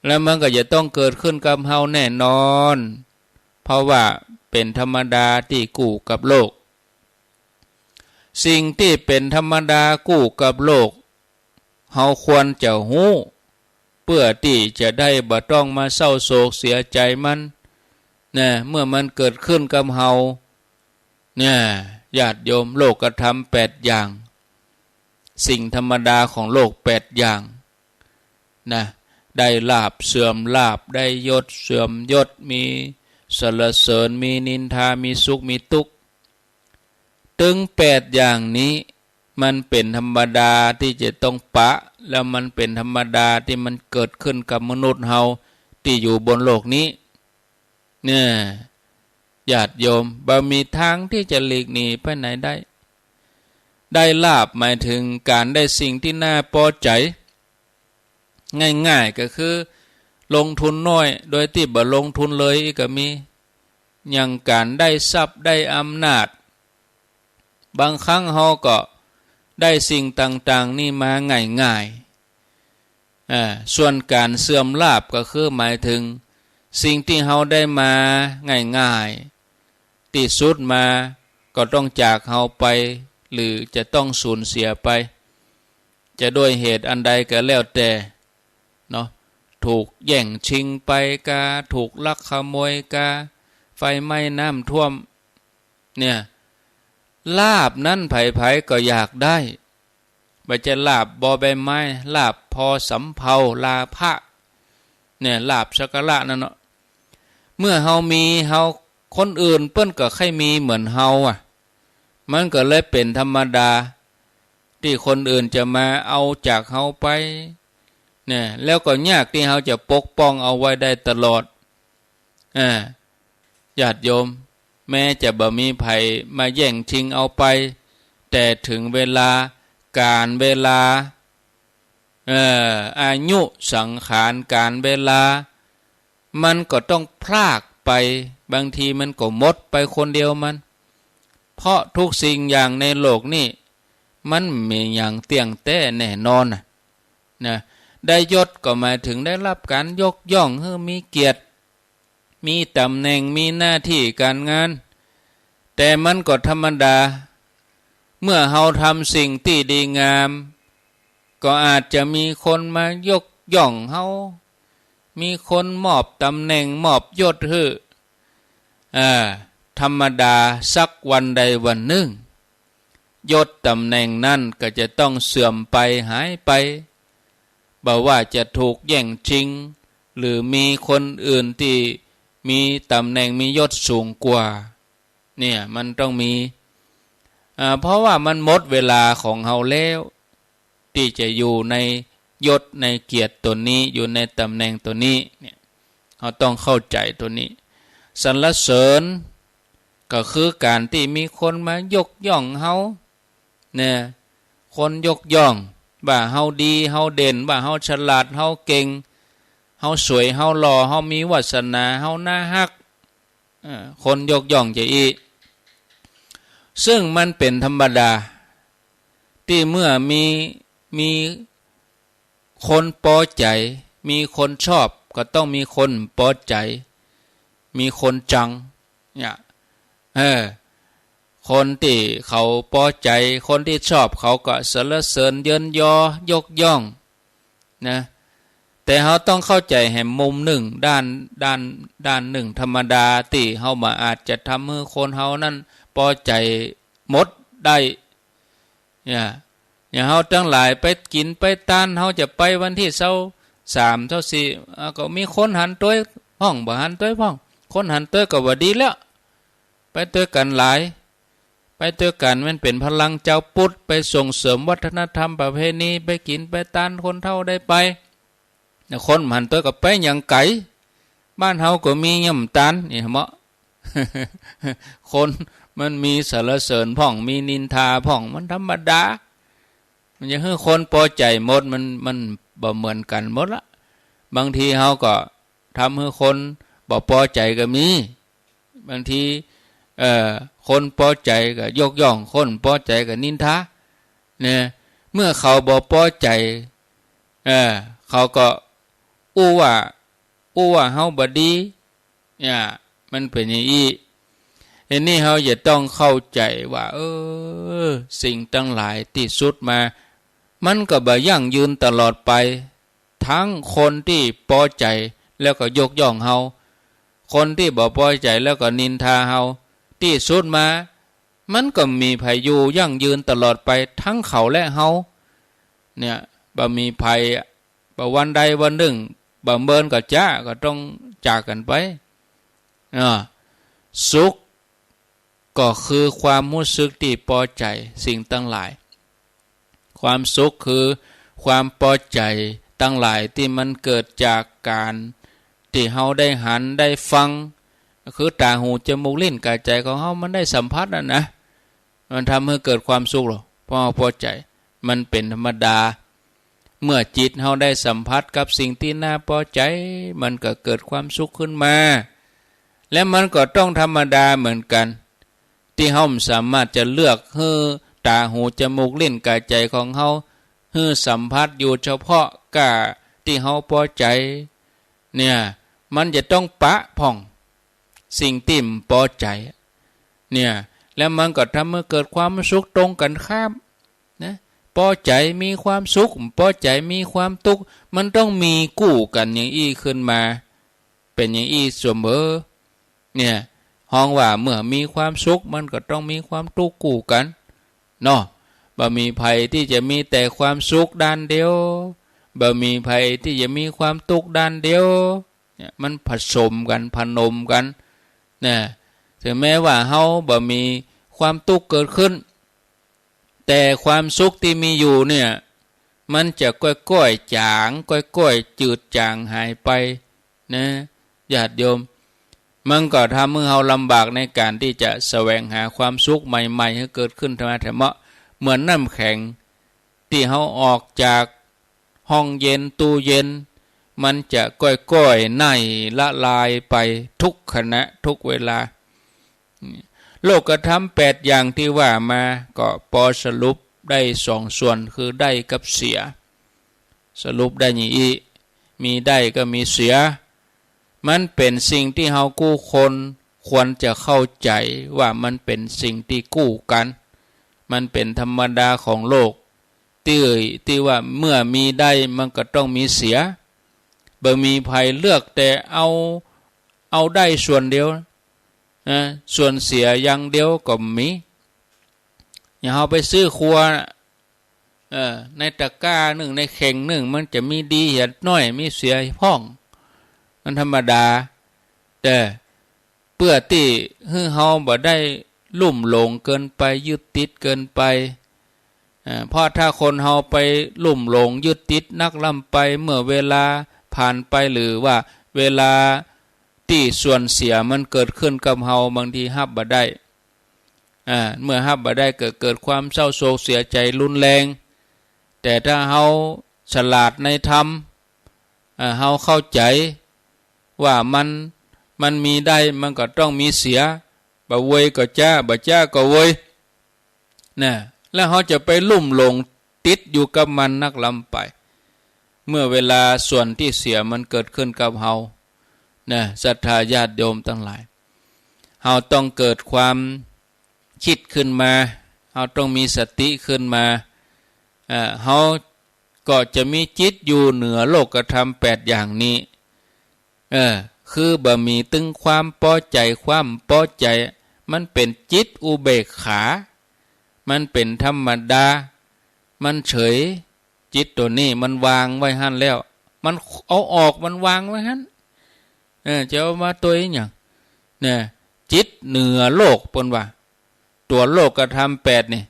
แล้วมันก็จะต้องเกิดขึ้นกับเฮาแน่นอน เพราะว่าเป๋นธรรมดาตี้กู้กับโลก สิ่งตี้เป๋นธรรมดากู้กับโลก เฮาควรจะฮู้ เปื้อตี้จะได้บ่ต้องมาเศร้าโศกเสียใจ๋มัน นะ เมื่อมันเกิดขึ้นกับเฮา เนี่ย ญาติโยม โลกธรรมแปดอย่าง สิ่งธรรมดาของโลกแปดอย่าง นะ ได้ลาภเสื่อมลาภ ได้ยศเสื่อมยศ มีสรรเสริญ มีนินทา มีสุข มีตุ๊กข์ ตึงแปดอย่างนี้ มันเป๋นธรรมดาตี้จะต้องปะ แล้วมันเป๋นธรรมดาตี้มันเกิดขึ้นกับมนุษย์เฮาตี้อยู่บนโลกนี้ เนี่ย ญาติโยม บ่มีตางตี้จะหลีกหนีไปไหนได้ ได้ลาภหมายถึงก๋านได้สิ่งตี้น่าปอใจ๋ ง่ายๆ ก็คือลงทุนน้อย โดยตี้บ่ลงทุนเลยก็มี อย่างก๋านได้ทรัพย์ได้อำนาจ บางครั้งเฮาก็ได้สิ่งต่างๆ นี่มาง่ายๆ อ่า ส่วนก๋านเสื่อมลาภก็คือหมายถึงสิ่งตี้เฮาได้มาง่ายๆ ตี้สุดมาก็ต้องจากเฮาไป หรือจะต้องสูญเสียไป จะด้วยเหตุอันใดก็แล้วแต่ เนาะ ถูกแย่งชิงไปกา ถูกลักขโมยกา ไฟไหม้น้ำท่วม เนี่ย ลาภนั้นใผๆ ก็อยากได้ บ่ใจ้ลาภบอใบไม้ ลาภพอสำเภา ลาภะ เนี่ย ลาภสักการะนั่นเนาะ เมื่อเฮามี เฮา คนอื่นเปิ้นก็ใค่มีเหมือนเฮาอะ มันก็เลยเป๋นธรรมดา ตี้คนอื่นจะมาเอาจากเฮาไป เนี่ย แล้วก็ยากตี้เฮาจะปกป้องเอาไว้ได้ตลอด อ่า ญาติโยม แม้จะบ่มีใผมาแย่งชิงเอาไป แต่ถึงเวลา กาลเวลา เอ่อ อายุสังขาร กาลเวลา มันก็ต้องพรากไป บางทีมันก็หมดไปคนเดียวมัน เพราะทุกสิ่งอย่างในโลกนี่ มันบ่มีหยังเตี้ยงแต๊แน่นอนน่ะ นะ ได้ยศก็หมายถึงได้รับก๋านยกย่อง หื้อมีเกียรติ มีต๋ำแหน่ง มีหน้าตี้ก๋านงาน แต่มันก็ธรรมดา เมื่อเฮาทำสิ่งตี้ดีงาม ก็อาจจะมีคนมายกย่องเฮา มีคนมอบต๋ำแหน่ง มอบยศหื้อ อ่า ธรรมดา สักวันใดวันนึ่ง ยศต๋ำแหน่งนั้นก็จะต้องเสื่อมไป หายไป บ่ว่าจะถูกแย่งชิง หรือมีคนอื่นตี้มีต๋ำแหน่ง มียศสูงกว่า เนี่ย มันต้องมี อ่า เพราะว่ามันหมดเวลาของเฮาแล้ว ตี้จะอยู่ในยศในเกียรติต๋นนี้ อยู่ในต๋ำแหน่งต๋นนี้ เนี่ย เฮาต้องเข้าใจ๋ตั๋วนี้ สรรเสริญ ก็คือก๋านตี้มีคนมายกย่องเฮา เนี่ย คนยกย่อง ว่าเฮาดี เฮาเด่น ว่าเฮาฉลาด เฮาเก่ง เฮาสวย เฮาหล่อ เฮามีวาสนา เฮาน่าฮัก เออ คนยกย่องจาอี้ ซึ่งมันเป๋นธรรมดา ตี้เมื่อมี มีคนปอใจ๋ มีคนชอบ ก็ต้องมีคนปอใจ๋ มีคนจัง เนี่ย เออ คนตี้เขาปอใจ๋ คนตี้ชอบ เขาก็สรรเสริญเยินยอ ยกย่อง นะ แต่เฮาต้องเข้าใจ๋แหมมุมนึ่ง ด้าน ด้าน ด้านนึ่งธรรมดา ตี้เฮาบ่อาจจะทำหื้อคนเฮานั้นปอใจ๋หมดได้ เนี่ย อย่างเฮาตังหลายไปกิ๋นไปตาน เฮาจะไปวันตี้ซาวสาม ซาวสี่ อ่า ก็มีคนหันตวยพ่อง บ่หันตวยพ่อง คนหันตวยก็ว่าดีแล้ว ไปตวยกั๋นหลาย ไปตวยกั๋นมันเป๋นพลังจาวปุทธ ไปส่งเสริมวัฒนธรรมประเพณี ไปกิ๋นไปตานคนเฒ่าได้ไป เนี่ย คนบ่หันตวยก็ไปหยังไก๋ บ้านเฮาก็มี ยังบ่ตาน เนี่ย เหมาะ คนมันมีสรรเสริญพ่อง มีนินทาพ่อง มันธรรมดา มันจะหื้อคนปอใจ๋หมด มัน มันบ่เหมือนกั๋นหมดละ บางทีเฮาก็ทำหื้อคนบ่ปอใจ๋ก็มี บางที เอ่อ คนปอใจ๋ก็ยกย่อง คนปอใจ๋ก็นินทา เนี่ย เมื่อเขาบ่ปอใจ๋ เอ่อ เขาก็อู้ว่า อู้ว่าเฮาบ่ดี เนี่ย มันเป๋นอย่างอี้ อันนี้เฮาจะต้องเข้าใจ๋ว่า เออ สิ่งตังหลายตี้สุดมา มันก็บ่ยั่งยืนตลอดไป ตึงคนตี้ปอใจ๋แล้วก็ยกย่องเฮา คนตี้บ่ปอใจ๋แล้วก็นินทาเฮา ตี้สุดมา มันก็บ่มีใผอยู่ยั่งยืนตลอดไป ตึงเขาและเฮา เนี่ย บ่มีใผ บ่วันใดวันนึ่ง บ่เมินก็จ๊า ก็ต้องจากกั๋นไป อ่า สุข ก็คือความฮู้สึกตี้ปอใจ๋สิ่งตังหลาย ความสุขคือความปอใจ๋ตังหลายตี้มันเกิดจากก๋านตี้เฮาได้หันได้ฟัง คือต๋า หู จมูก ลิ้น ก๋าย ใจ๋ของเฮามันได้สัมผัสนั่นนะ มันทำหื้อเกิดความสุขหรอ เพราะเฮาปอใจ๋ มันเป๋นธรรมดา เมื่อจิตเฮาได้สัมผัสกับสิ่งตี้น่าปอใจ๋ มันก็เกิดความสุขขึ้นมา และมันก็ต้องธรรมดาเหมือนกั๋น ตี้เฮาบ่สามารถจะเลือกหื้อต๋า หู จมูก ลิ้น ก๋าย ใจ๋ของเฮา หื้อสัมผัสอยู่เฉพาะก้าตี้เฮาปอใจ๋ เนี่ย มันจะต้องปะพ่อง สิ่งตี้บ่ปอใจ๋ เนี่ย แล้วมันก็ทำหื้อเกิดความสุขตรงกั๋นข้าม นะ ปอใจ๋มีความสุข บ่ปอใจ๋มีความตุ๊กข์ มันต้องมีกู้กั๋นอย่างอี้ขึ้นมา เป๋นอย่างอี้เสมอ เนี่ย ฮ้องว่าเมื่อมีความสุข มันก็ต้องมีความตุ๊กข์กู้กั๋น เนาะ บ่มีใผตี้จะมีแต่ความสุขด้านเดียว บ่มีใผตี้จะมีความตุ๊กข์ด้านเดียว เนี่ย มันผสมกั๋น ผนมกั๋น นะ เถิงแม้ว่าเฮาบ่มีความตุ๊กข์เกิดขึ้น แต่ความสุขตี้มีอยู่เนี่ย มันจะก้อยๆ จ๋าง ก้อยๆ จืดจางหายไป นะ ญาติโยม มันก็ทำหื้อเฮาลำบากในก๋านตี้จะแสวงหาความสุขใหม่ๆ หื้อเกิดขึ้นแถมๆ เหมือนน้ำแข็ง ตี้เฮาออกจากห้องเย็น ตู้เย็น มันจะก้อยๆ ไหน้ละลายไปทุกขณะทุกเวลา โลกธรรมแปดอย่างตี้ว่ามา ก็ปอสรุปได้สองส่วน คือได้กับเสีย สรุปได้อย่างอี้ มีได้ก็มีเสีย มันเป๋นสิ่งตี้เฮากู้คนควรจะเข้าใจ๋ว่ามันเป๋นสิ่งตี้กู้กั๋น มันเป๋นธรรมดาของโลก ตี้ ตี้ว่าเมื่อมีได้มันก็ต้องมีเสีย บ่มีใผเลือกแต่เอา เอาได้ส่วนเดียว นะ ส่วนเสียอย่างเดียวก็บ่มี อย่างเฮาไปซื้อครัวน่ะ เออ ในตะกร้านึ่ง ในเข่งนึ่ง มันจะมีดีเหียน้อย มีเสียพ่อง มันธรรมดา แต่เปื้อตี้หื้อเฮาบ่ได้ลุ่มหลงเกินไป ยึดติดเกินไป เอ่อ เพราะถ้าคนเฮาไปลุ่มหลงยึดติดนักล้ำไป เมื่อเวลาผ่านไป หรือว่าเวลา ตี้ส่วนเสียมันเกิดขึ้นกับเฮา บางทีฮับบ่ได้ อ่า เมื่อฮับบ่ได้ก็เกิดความเศร้าโศกเสียใจ๋รุนแรง แต่ถ้าเฮาฉลาดในธรรม อ่า เฮาเข้าใจ๋ว่ามัน มันมีได้ มันก็ต้องมีเสีย บ่เวยก็จ๊า บ่จ๊าก็เวย นะ แล้วเฮาจะไปลุ่มหลงติดอยู่กับมันนักล้ำไป เมื่อเวลาส่วนตี้เสียมันเกิดขึ้นกับเฮา นะ ศรัทธาญาติโยมตังหลาย เฮาต้องเกิดความกึ๊ดขึ้นมา เฮาต้องมีสติขึ้นมา เอ่อ เฮาก็จะมีจิตอยู่เหนือโลกธรรมแปดอย่างนี้ เออ คือบ่มีตึงความปอใจ๋ ความปอใจ๋ มันเป๋นจิตอุเบกขา มันเป๋นธรรมดา มันเฉย จิตตั๋วนี้มันวางไว้หั้นแล้ว มันเอาออก มันวางไว้หั้น เออ จะเอามาตั๋วอะหยัง เนี่ย จิตเหนือโลก เปิ้นว่า ตั๋วโลกธรรมแปดนี่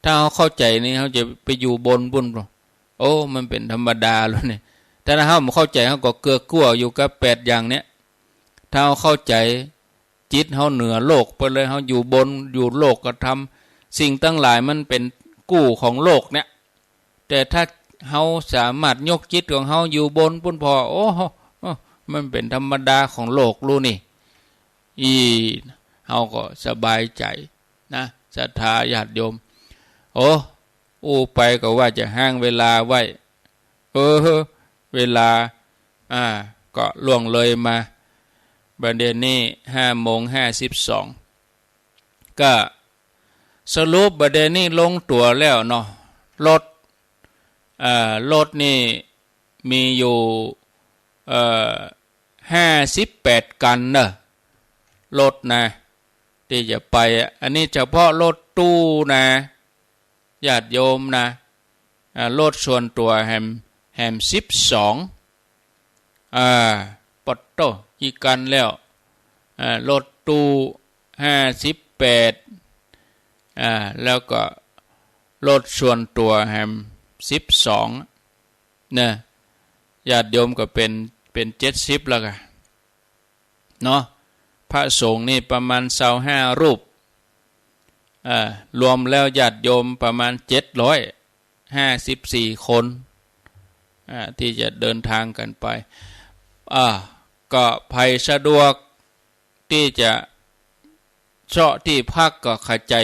ถ้าเฮาเข้าใจ๋นี่ เฮาจะไปอยู่บนปุ้นบ่ โอ้ มันเป๋นธรรมดาแล้วนี่ ถ้าเฮาบ่เข้าใจ๋ เฮาก็เกือกกั๊วอยู่กับแปดอย่างเนี้ย ถ้าเฮาเข้าใจ๋ จิตเฮาเหนือโลกไปเลย เฮาอยู่บน อยู่โลกธรรม สิ่งตังหลายมันเป๋นกู้ของโลกเนี่ย แต่ถ้าเฮาสามารถยกจิตของเฮาอยู่บนปุ้นผ่อ โอ้โห มันเป๋นธรรมดาของโลกลูกนี่ อี้ เฮาก็สบายใจ๋นะ ศรัทธาญาติโยม โอ้ อู้ไปก็ว่าจะห้างเวลาไว้ เออ เวลา อ่า ก็ล่วงเลยมา บ่าเดี่ยวนี้ห้าโมงห้าสิบสอง ก็สรุปบ่าเดี่ยวนี้ลงตั๋วแล้วเนาะ รถ เอ่อ รถนี่มีอยู่ เอ่อ ห้าสิบแปดคันเนาะ รถนะ ตี้จะไปอะ อันนี้เฉพาะรถตู้นะ ญาติโยมนะ อ่า รถส่วนตั๋วแหม แหมสิบสอง อ่า ปอดโต้ กี่คันแล้ว อ่า รถตู้ห้าสิบแปด อ่า แล้วก็รถส่วนตั๋วแหมสิบสอง เนาะ ญาติโยมก็เป๋น เป๋นเจ็ดสิบแล้วกะ เนาะ พระสงฆ์นี่ประมาณซาวห้ารูป เอ่อ รวมแล้วญาติโยมประมาณเจ็ดร้อยห้าสิบสี่คน อ่า ตี้จะเดินตางกั๋นไป อ่า ก็ใผสะดวกตี้จะเซาะตี้พักก็ขะใจ๋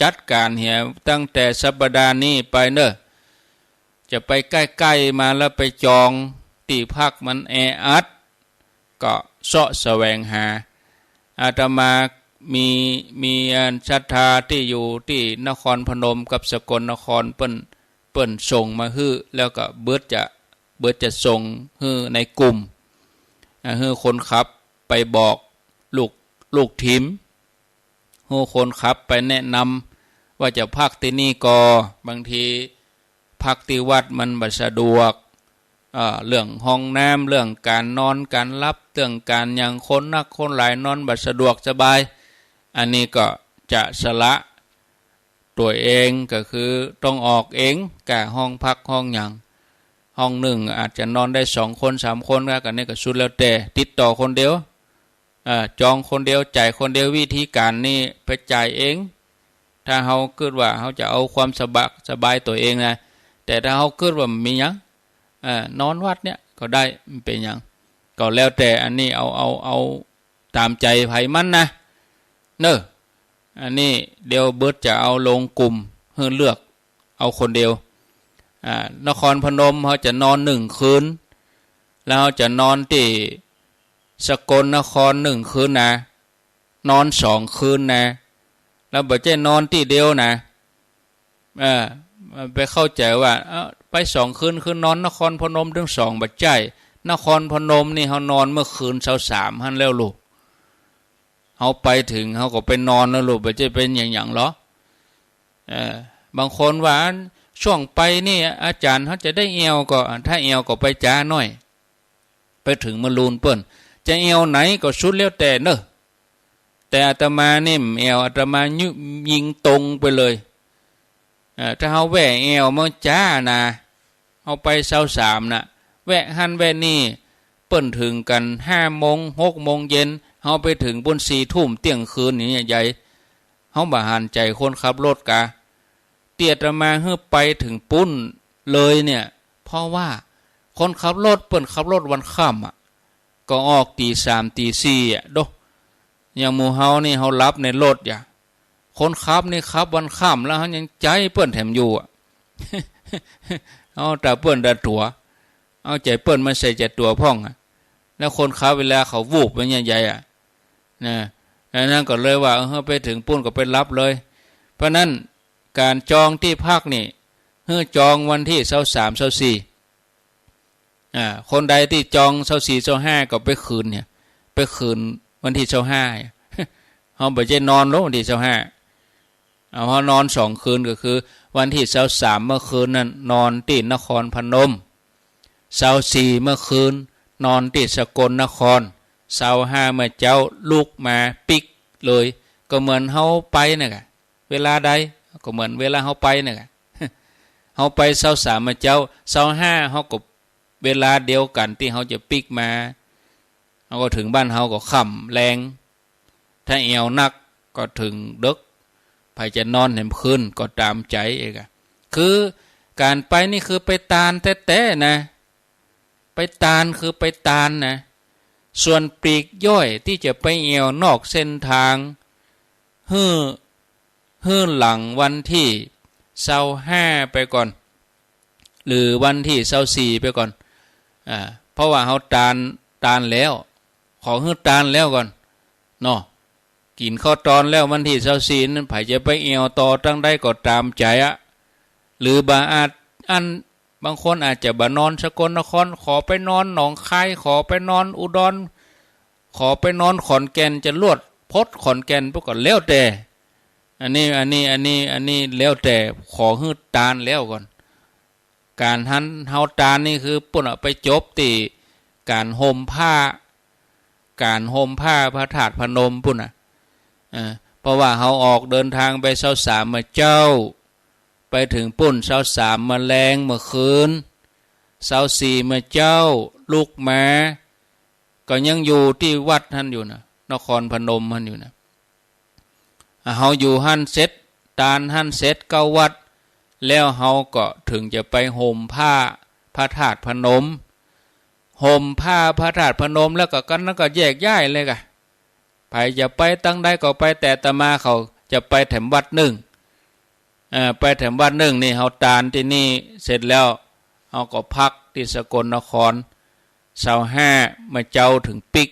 จัดก๋านเหีย ตั้งแต่สัปดาห์นี้ไปเนาะ จะไปใก้ๆ มาแล้วไปจองตี้พักมันแออัด ก็เซาะแสวงหา อาตมามี มีอันศรัทธาตี้อยู่ตี้นครพนมกับสกลนคร เปิ้น เปิ้นส่งมาหื้อ แล้วก็เบิดจะ เบิดจะส่งหื้อในกลุ่ม อ่า หื้อคนขับไปบอกลูก ลูกทีม หื้อคนขับไปแนะนำว่าจะพักตี้นี่ก่อ บางทีพักตี้วัดมันบ่สะดวก เอ่อ เรื่องห้องน้ำ เรื่องก๋านนอนก๋านหลับ เรื่องก๋านหยัง คนนักคนหลายนอนบ่สะดวกสบาย อันนี้ก็จะสละตั๋วเอง ก็คือต้องออกเอง ก้าห้องพักห้องหยัง ห้องนึ่งอาจจะนอนได้สองคนสามคน ก็ อันนี้ก็สุดแล้วแต่ ติดต่อคนเดียว เอ่อ จองคนเดียว จ่ายคนเดียว วิธีก๋านนี่ไปจ่ายเอง ถ้าเฮากึ๊ดว่าเฮาจะเอาความสบาย สบายตั๋วเองนะ แต่ถ้าเฮากึ๊ดว่าบ่มีหยัง เอ่อ นอนวัดเนี่ยก็ได้ บ่เป๋นหยัง ก็แล้วแต่ อันนี้เอา เอา เอาต๋ามใจ๋ใผมันนะ เนาะ อันนี้เดี๋ยวเบิดจะเอาลงกลุ่มหื้อเลือกเอาคนเดียว อ่า นครพนมเฮาจะนอนนึ่งคืน แล้วเฮาจะนอนตี้สกลนครนึ่งคืนนะ นอนสองคืนนะ แล้วบ่ใจ้นอนตี้เดียวนะ เออ ไปเข้าใจ๋ว่า เอ้อ ไปสองคืน คือนอนนครพนมตึงสอง บ่ใจ้ นครพนมนี่เฮานอนเมื่อคืนซาวสามหั้นแล้วลูก เฮาไปเถิงเฮาก็ไปนอนแล้วลูก บ่ใจ้เป๋นหยังหยังหรอ เออ บางคนว่า ช่วงไปนี่อาจ๋ารย์เฮาจะได้แอ่วก่อ ถ้าแอ่วก็ไปจ๊าหน้อย ไปเถิงมะรูนเปิ้น จะแอ่วไหนก็สุดแล้วแต่เนาะ แต่อาตมานี่บ่แอ่ว อาตมายิงตรงไปเลย เอ่อ ถ้าเฮาแวะแอ่วเมืองจ๊านะ เฮาไปซาวสามนะ แวะหั้นแวะนี่ เปิ้นเถิงกั๋นห้าโมง หกโมงเย็น เฮาไปเถิงปู้นสี่ทุ่มเตี้ยงคืนอย่างเนี้ย ใหญ่ เฮาบ่หันใจ๋คนขับรถกา ตี้อาตมาหื้อไปเถิงปู้นเลยเนี่ย เพราะว่าคนขับรถเปิ้นขับรถวันค่ำอะ ก็ออกตี๋สามตี๋สี่อะ โดะ อย่างหมู่เฮานี่เฮาหลับในรถอย่า คนขับนี่ขับวันค่ำแล้วเฮายังใจ๊เปิ้นแถมอยู่อะ เอาแต่เปิ้นแต่ตั๋ว เอาใจ๋เปิ้นมาใส่ใจ๋ตั๋วพ่องอะ แล้วคนขับเวลาเขาวูบไปเนี่ยใหญ่อะ นะ อันนั้นก็เลยว่า เออ ไปเถิงปู้นก็ไปหลับเลย เพราะนั้นก๋านจองตี้พักนี่ หื้อจองวันตี้ซาวสาม ซาวสี่ อ่า คนใดตี้จองซาวสี่ ซาวห้า ก็ไปคืนเนี่ย ไปคืนวันตี้ซาวห้า เฮาบ่ใจ้นอนโลดวันตี้ซาวห้า เอา เฮานอนสองคืน ก็คือวันตี้ซาวสามเมื่อคืนนั้นนอนตี้นครพนม ซาวสี่เมื่อคืนนอนตี้สกลนคร ซาวห้าเมื่อเจ๊าลุกมาปิ๊กเลย ก็เหมือนเฮาไปนั่นแหละ เวลาใดก็เหมือนเวลาเฮาไปนั่นแหละ เฮาไปซาวสามเมื่อเจ๊า ซาวห้าเฮาก็เวลาเดียวกั๋นตี้เฮาจะปิ๊กมา เฮาก็เถิงบ้านเฮาก็ค่ำแลง ถ้าแอ่วนักก็เถิงเดิ็ก ใผจะนอนแหมคืนก็ต๋ามใจ๋เองอะ คือก๋านไปนี่คือไปตานแต๊ๆ นะ ไปตานคือไปตานนะ ส่วนปลีกย่อยตี้จะไปแอ่วนอกเส้นตาง หื้อ หื้อหลังวันตี้ซาวห้าไปก่อน หรือวันตี้ซาวสี่ไปก่อน อ่า เพราะว่าเฮาตาน ตานแล้ว ขอหื้อตานแล้วก่อน เนาะ กิ๋นข้าวตอนแล้ววันตี้ซาวสี่นั้น ใผจะไปแอ่วต่อตังใดก็ต๋ามใจ๋อะ หรือบ่อาจ อัน บางคนอาจจะบ่นอนสกลนคร ขอไปนอนหนองคาย ขอไปนอนอุดร ขอไปนอนขอนแก่น จะลวดพดขอนแก่นไปก่อน แล้วแต่ อันนี้ อันนี้ อันนี้ อันนี้แล้วแต่ ขอหื้อตานแล้วก่อน ก๋านหั้นเฮาตานนี่คือปู้นอะ ไปจบตี้ก๋านห่มผ้า ก๋านห่มผ้าพระธาตุพนมปู้นน่ะ เออ เพราะว่าเฮาออกเดินตางไปซาวสามเมื่อเจ๊า ไปเถิงปู้นซาวสามเมื่อแลงเมื่อคืน ซาวสี่เมื่อเจ๊าลุกมา ก็ยังอยู่ตี้วัดหั้นอยู่นะ นครพนมหั้นอยู่นะ อ่ะ เฮาอยู่หั้นเสร็จ ตานหั้นเสร็จ เข้าวัด แล้วเฮาก็เถิงจะไปห่มผ้าพระธาตุพนม ห่มผ้าพระธาตุพนมแล้วก็ กันนั้นก็แยกย้ายเลยกะ ใผจะไปตังใดก็ไป แต่อาตมาเขาจะไปแถมวัดนึ่ง เอ่อ ไปแถมวัดนึ่งนี่ เฮาตานตี้นี่เสร็จแล้ว เฮาก็พักตี้สกลนคร ซาวห้าเมื่อเจ๊าเถิงปิ๊ก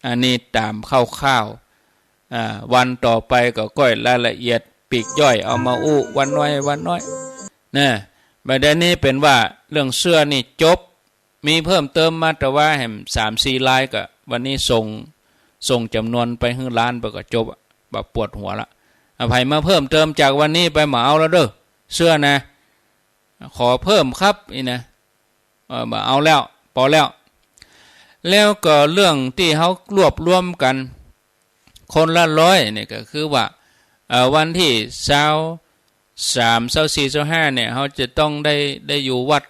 อันนี้ต๋ามคร่าวๆ อ่า วันต่อไปก็ก้อยรายละเอียดปลีกย่อยเอามาอู้วันน้อยวันน้อย นะ บ่าเดี่ยวนี้เป๋นว่าเรื่องเสื้อนี่จบ มีเพิ่มเติมมาตะวาแหมสามสี่ลายก็ วันนี้ส่ง ส่งจ๋ำนวนไปหื้อร้านไปก็จบอะ บ่ปวดหัวละ อ่ะ ใผมาเพิ่มเติมจากวันนี้ไปบ่เอาแล้วเด้อ เสื้อนะ ขอเพิ่มครับ อี้นะ เออ บ่เอาแล้ว ปอแล้ว แล้วก็เรื่องตี้เฮารวบรวมกั๋นคนละร้อยเนี่ย ก็คือว่า เอ่อ วันตี้ซาวสาม ซาวสี่ ซาวห้าเนี่ย เฮาจะต้องได้ ได้อยู่วัด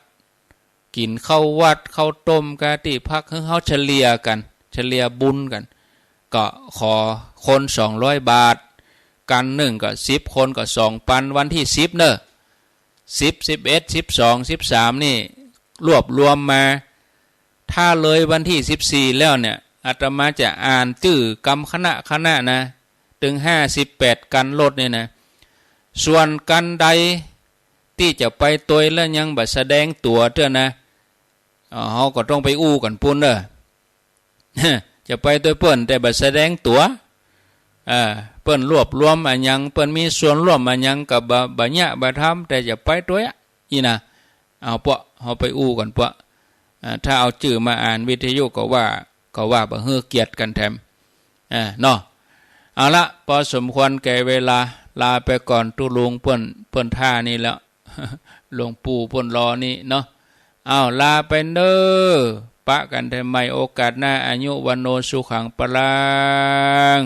กิ๋นข้าววัด ข้าวต้ม กาตี้พัก หื้อเฮาเฉลี่ยกั๋น เฉลี่ยบุญกั๋น ก็ขอคนสองร้อยบาท กั๋นนึ่งก็สิบคนก็สองปัน วันตี้สิบเน่อ สิบ สิบเอ็ด สิบสอง สิบสาม นี่รวบรวมมา ถ้าเลยวันตี้สิบสี่แล้วเนี่ย อาตมาจะอ่านจื้อก๋ำคณะคณะนะ ตึงห้าสิบแปดกั๋นลดเนี่ยนะ ส่วนกั๋นใดตี้จะไปตวยแล้วยังบ่แสดงตั๋วเตื้อนะ เอ่อ เฮาก็ต้องไปอู้กั๋นปู้นเน่อ จะไปตวยเปิ้นแต่บ่แสดงตั๋ว เอ่อ เปิ้นรวบรวมอะหยัง เปิ้นมีส่วนร่วมอะหยังก็บ่ บ่เยียะบ่ทำ แต่จะไปตวยอะ อี้นะ เอาเปาะ เฮาไปอู้กั๋นเปาะ อ่า ถ้าเอาจื้อมาอ่านวิทยุก็ว่า ก็ว่าบ่หื้อเกียรติกั๋นแถม อ่า เนาะ เอาละ ปอสมควรแก่เวลา ลาไปก่อน ตุ๊ลุงเปิ้น เปิ้นท่านี่แล้ว หลวงปู่เปิ้นรอนี่เนาะ เอา ลาไปเน่อ ปะกั๋นแถมใหม่โอกาสหน้า อายุ วัณโณ สุขัง พลัง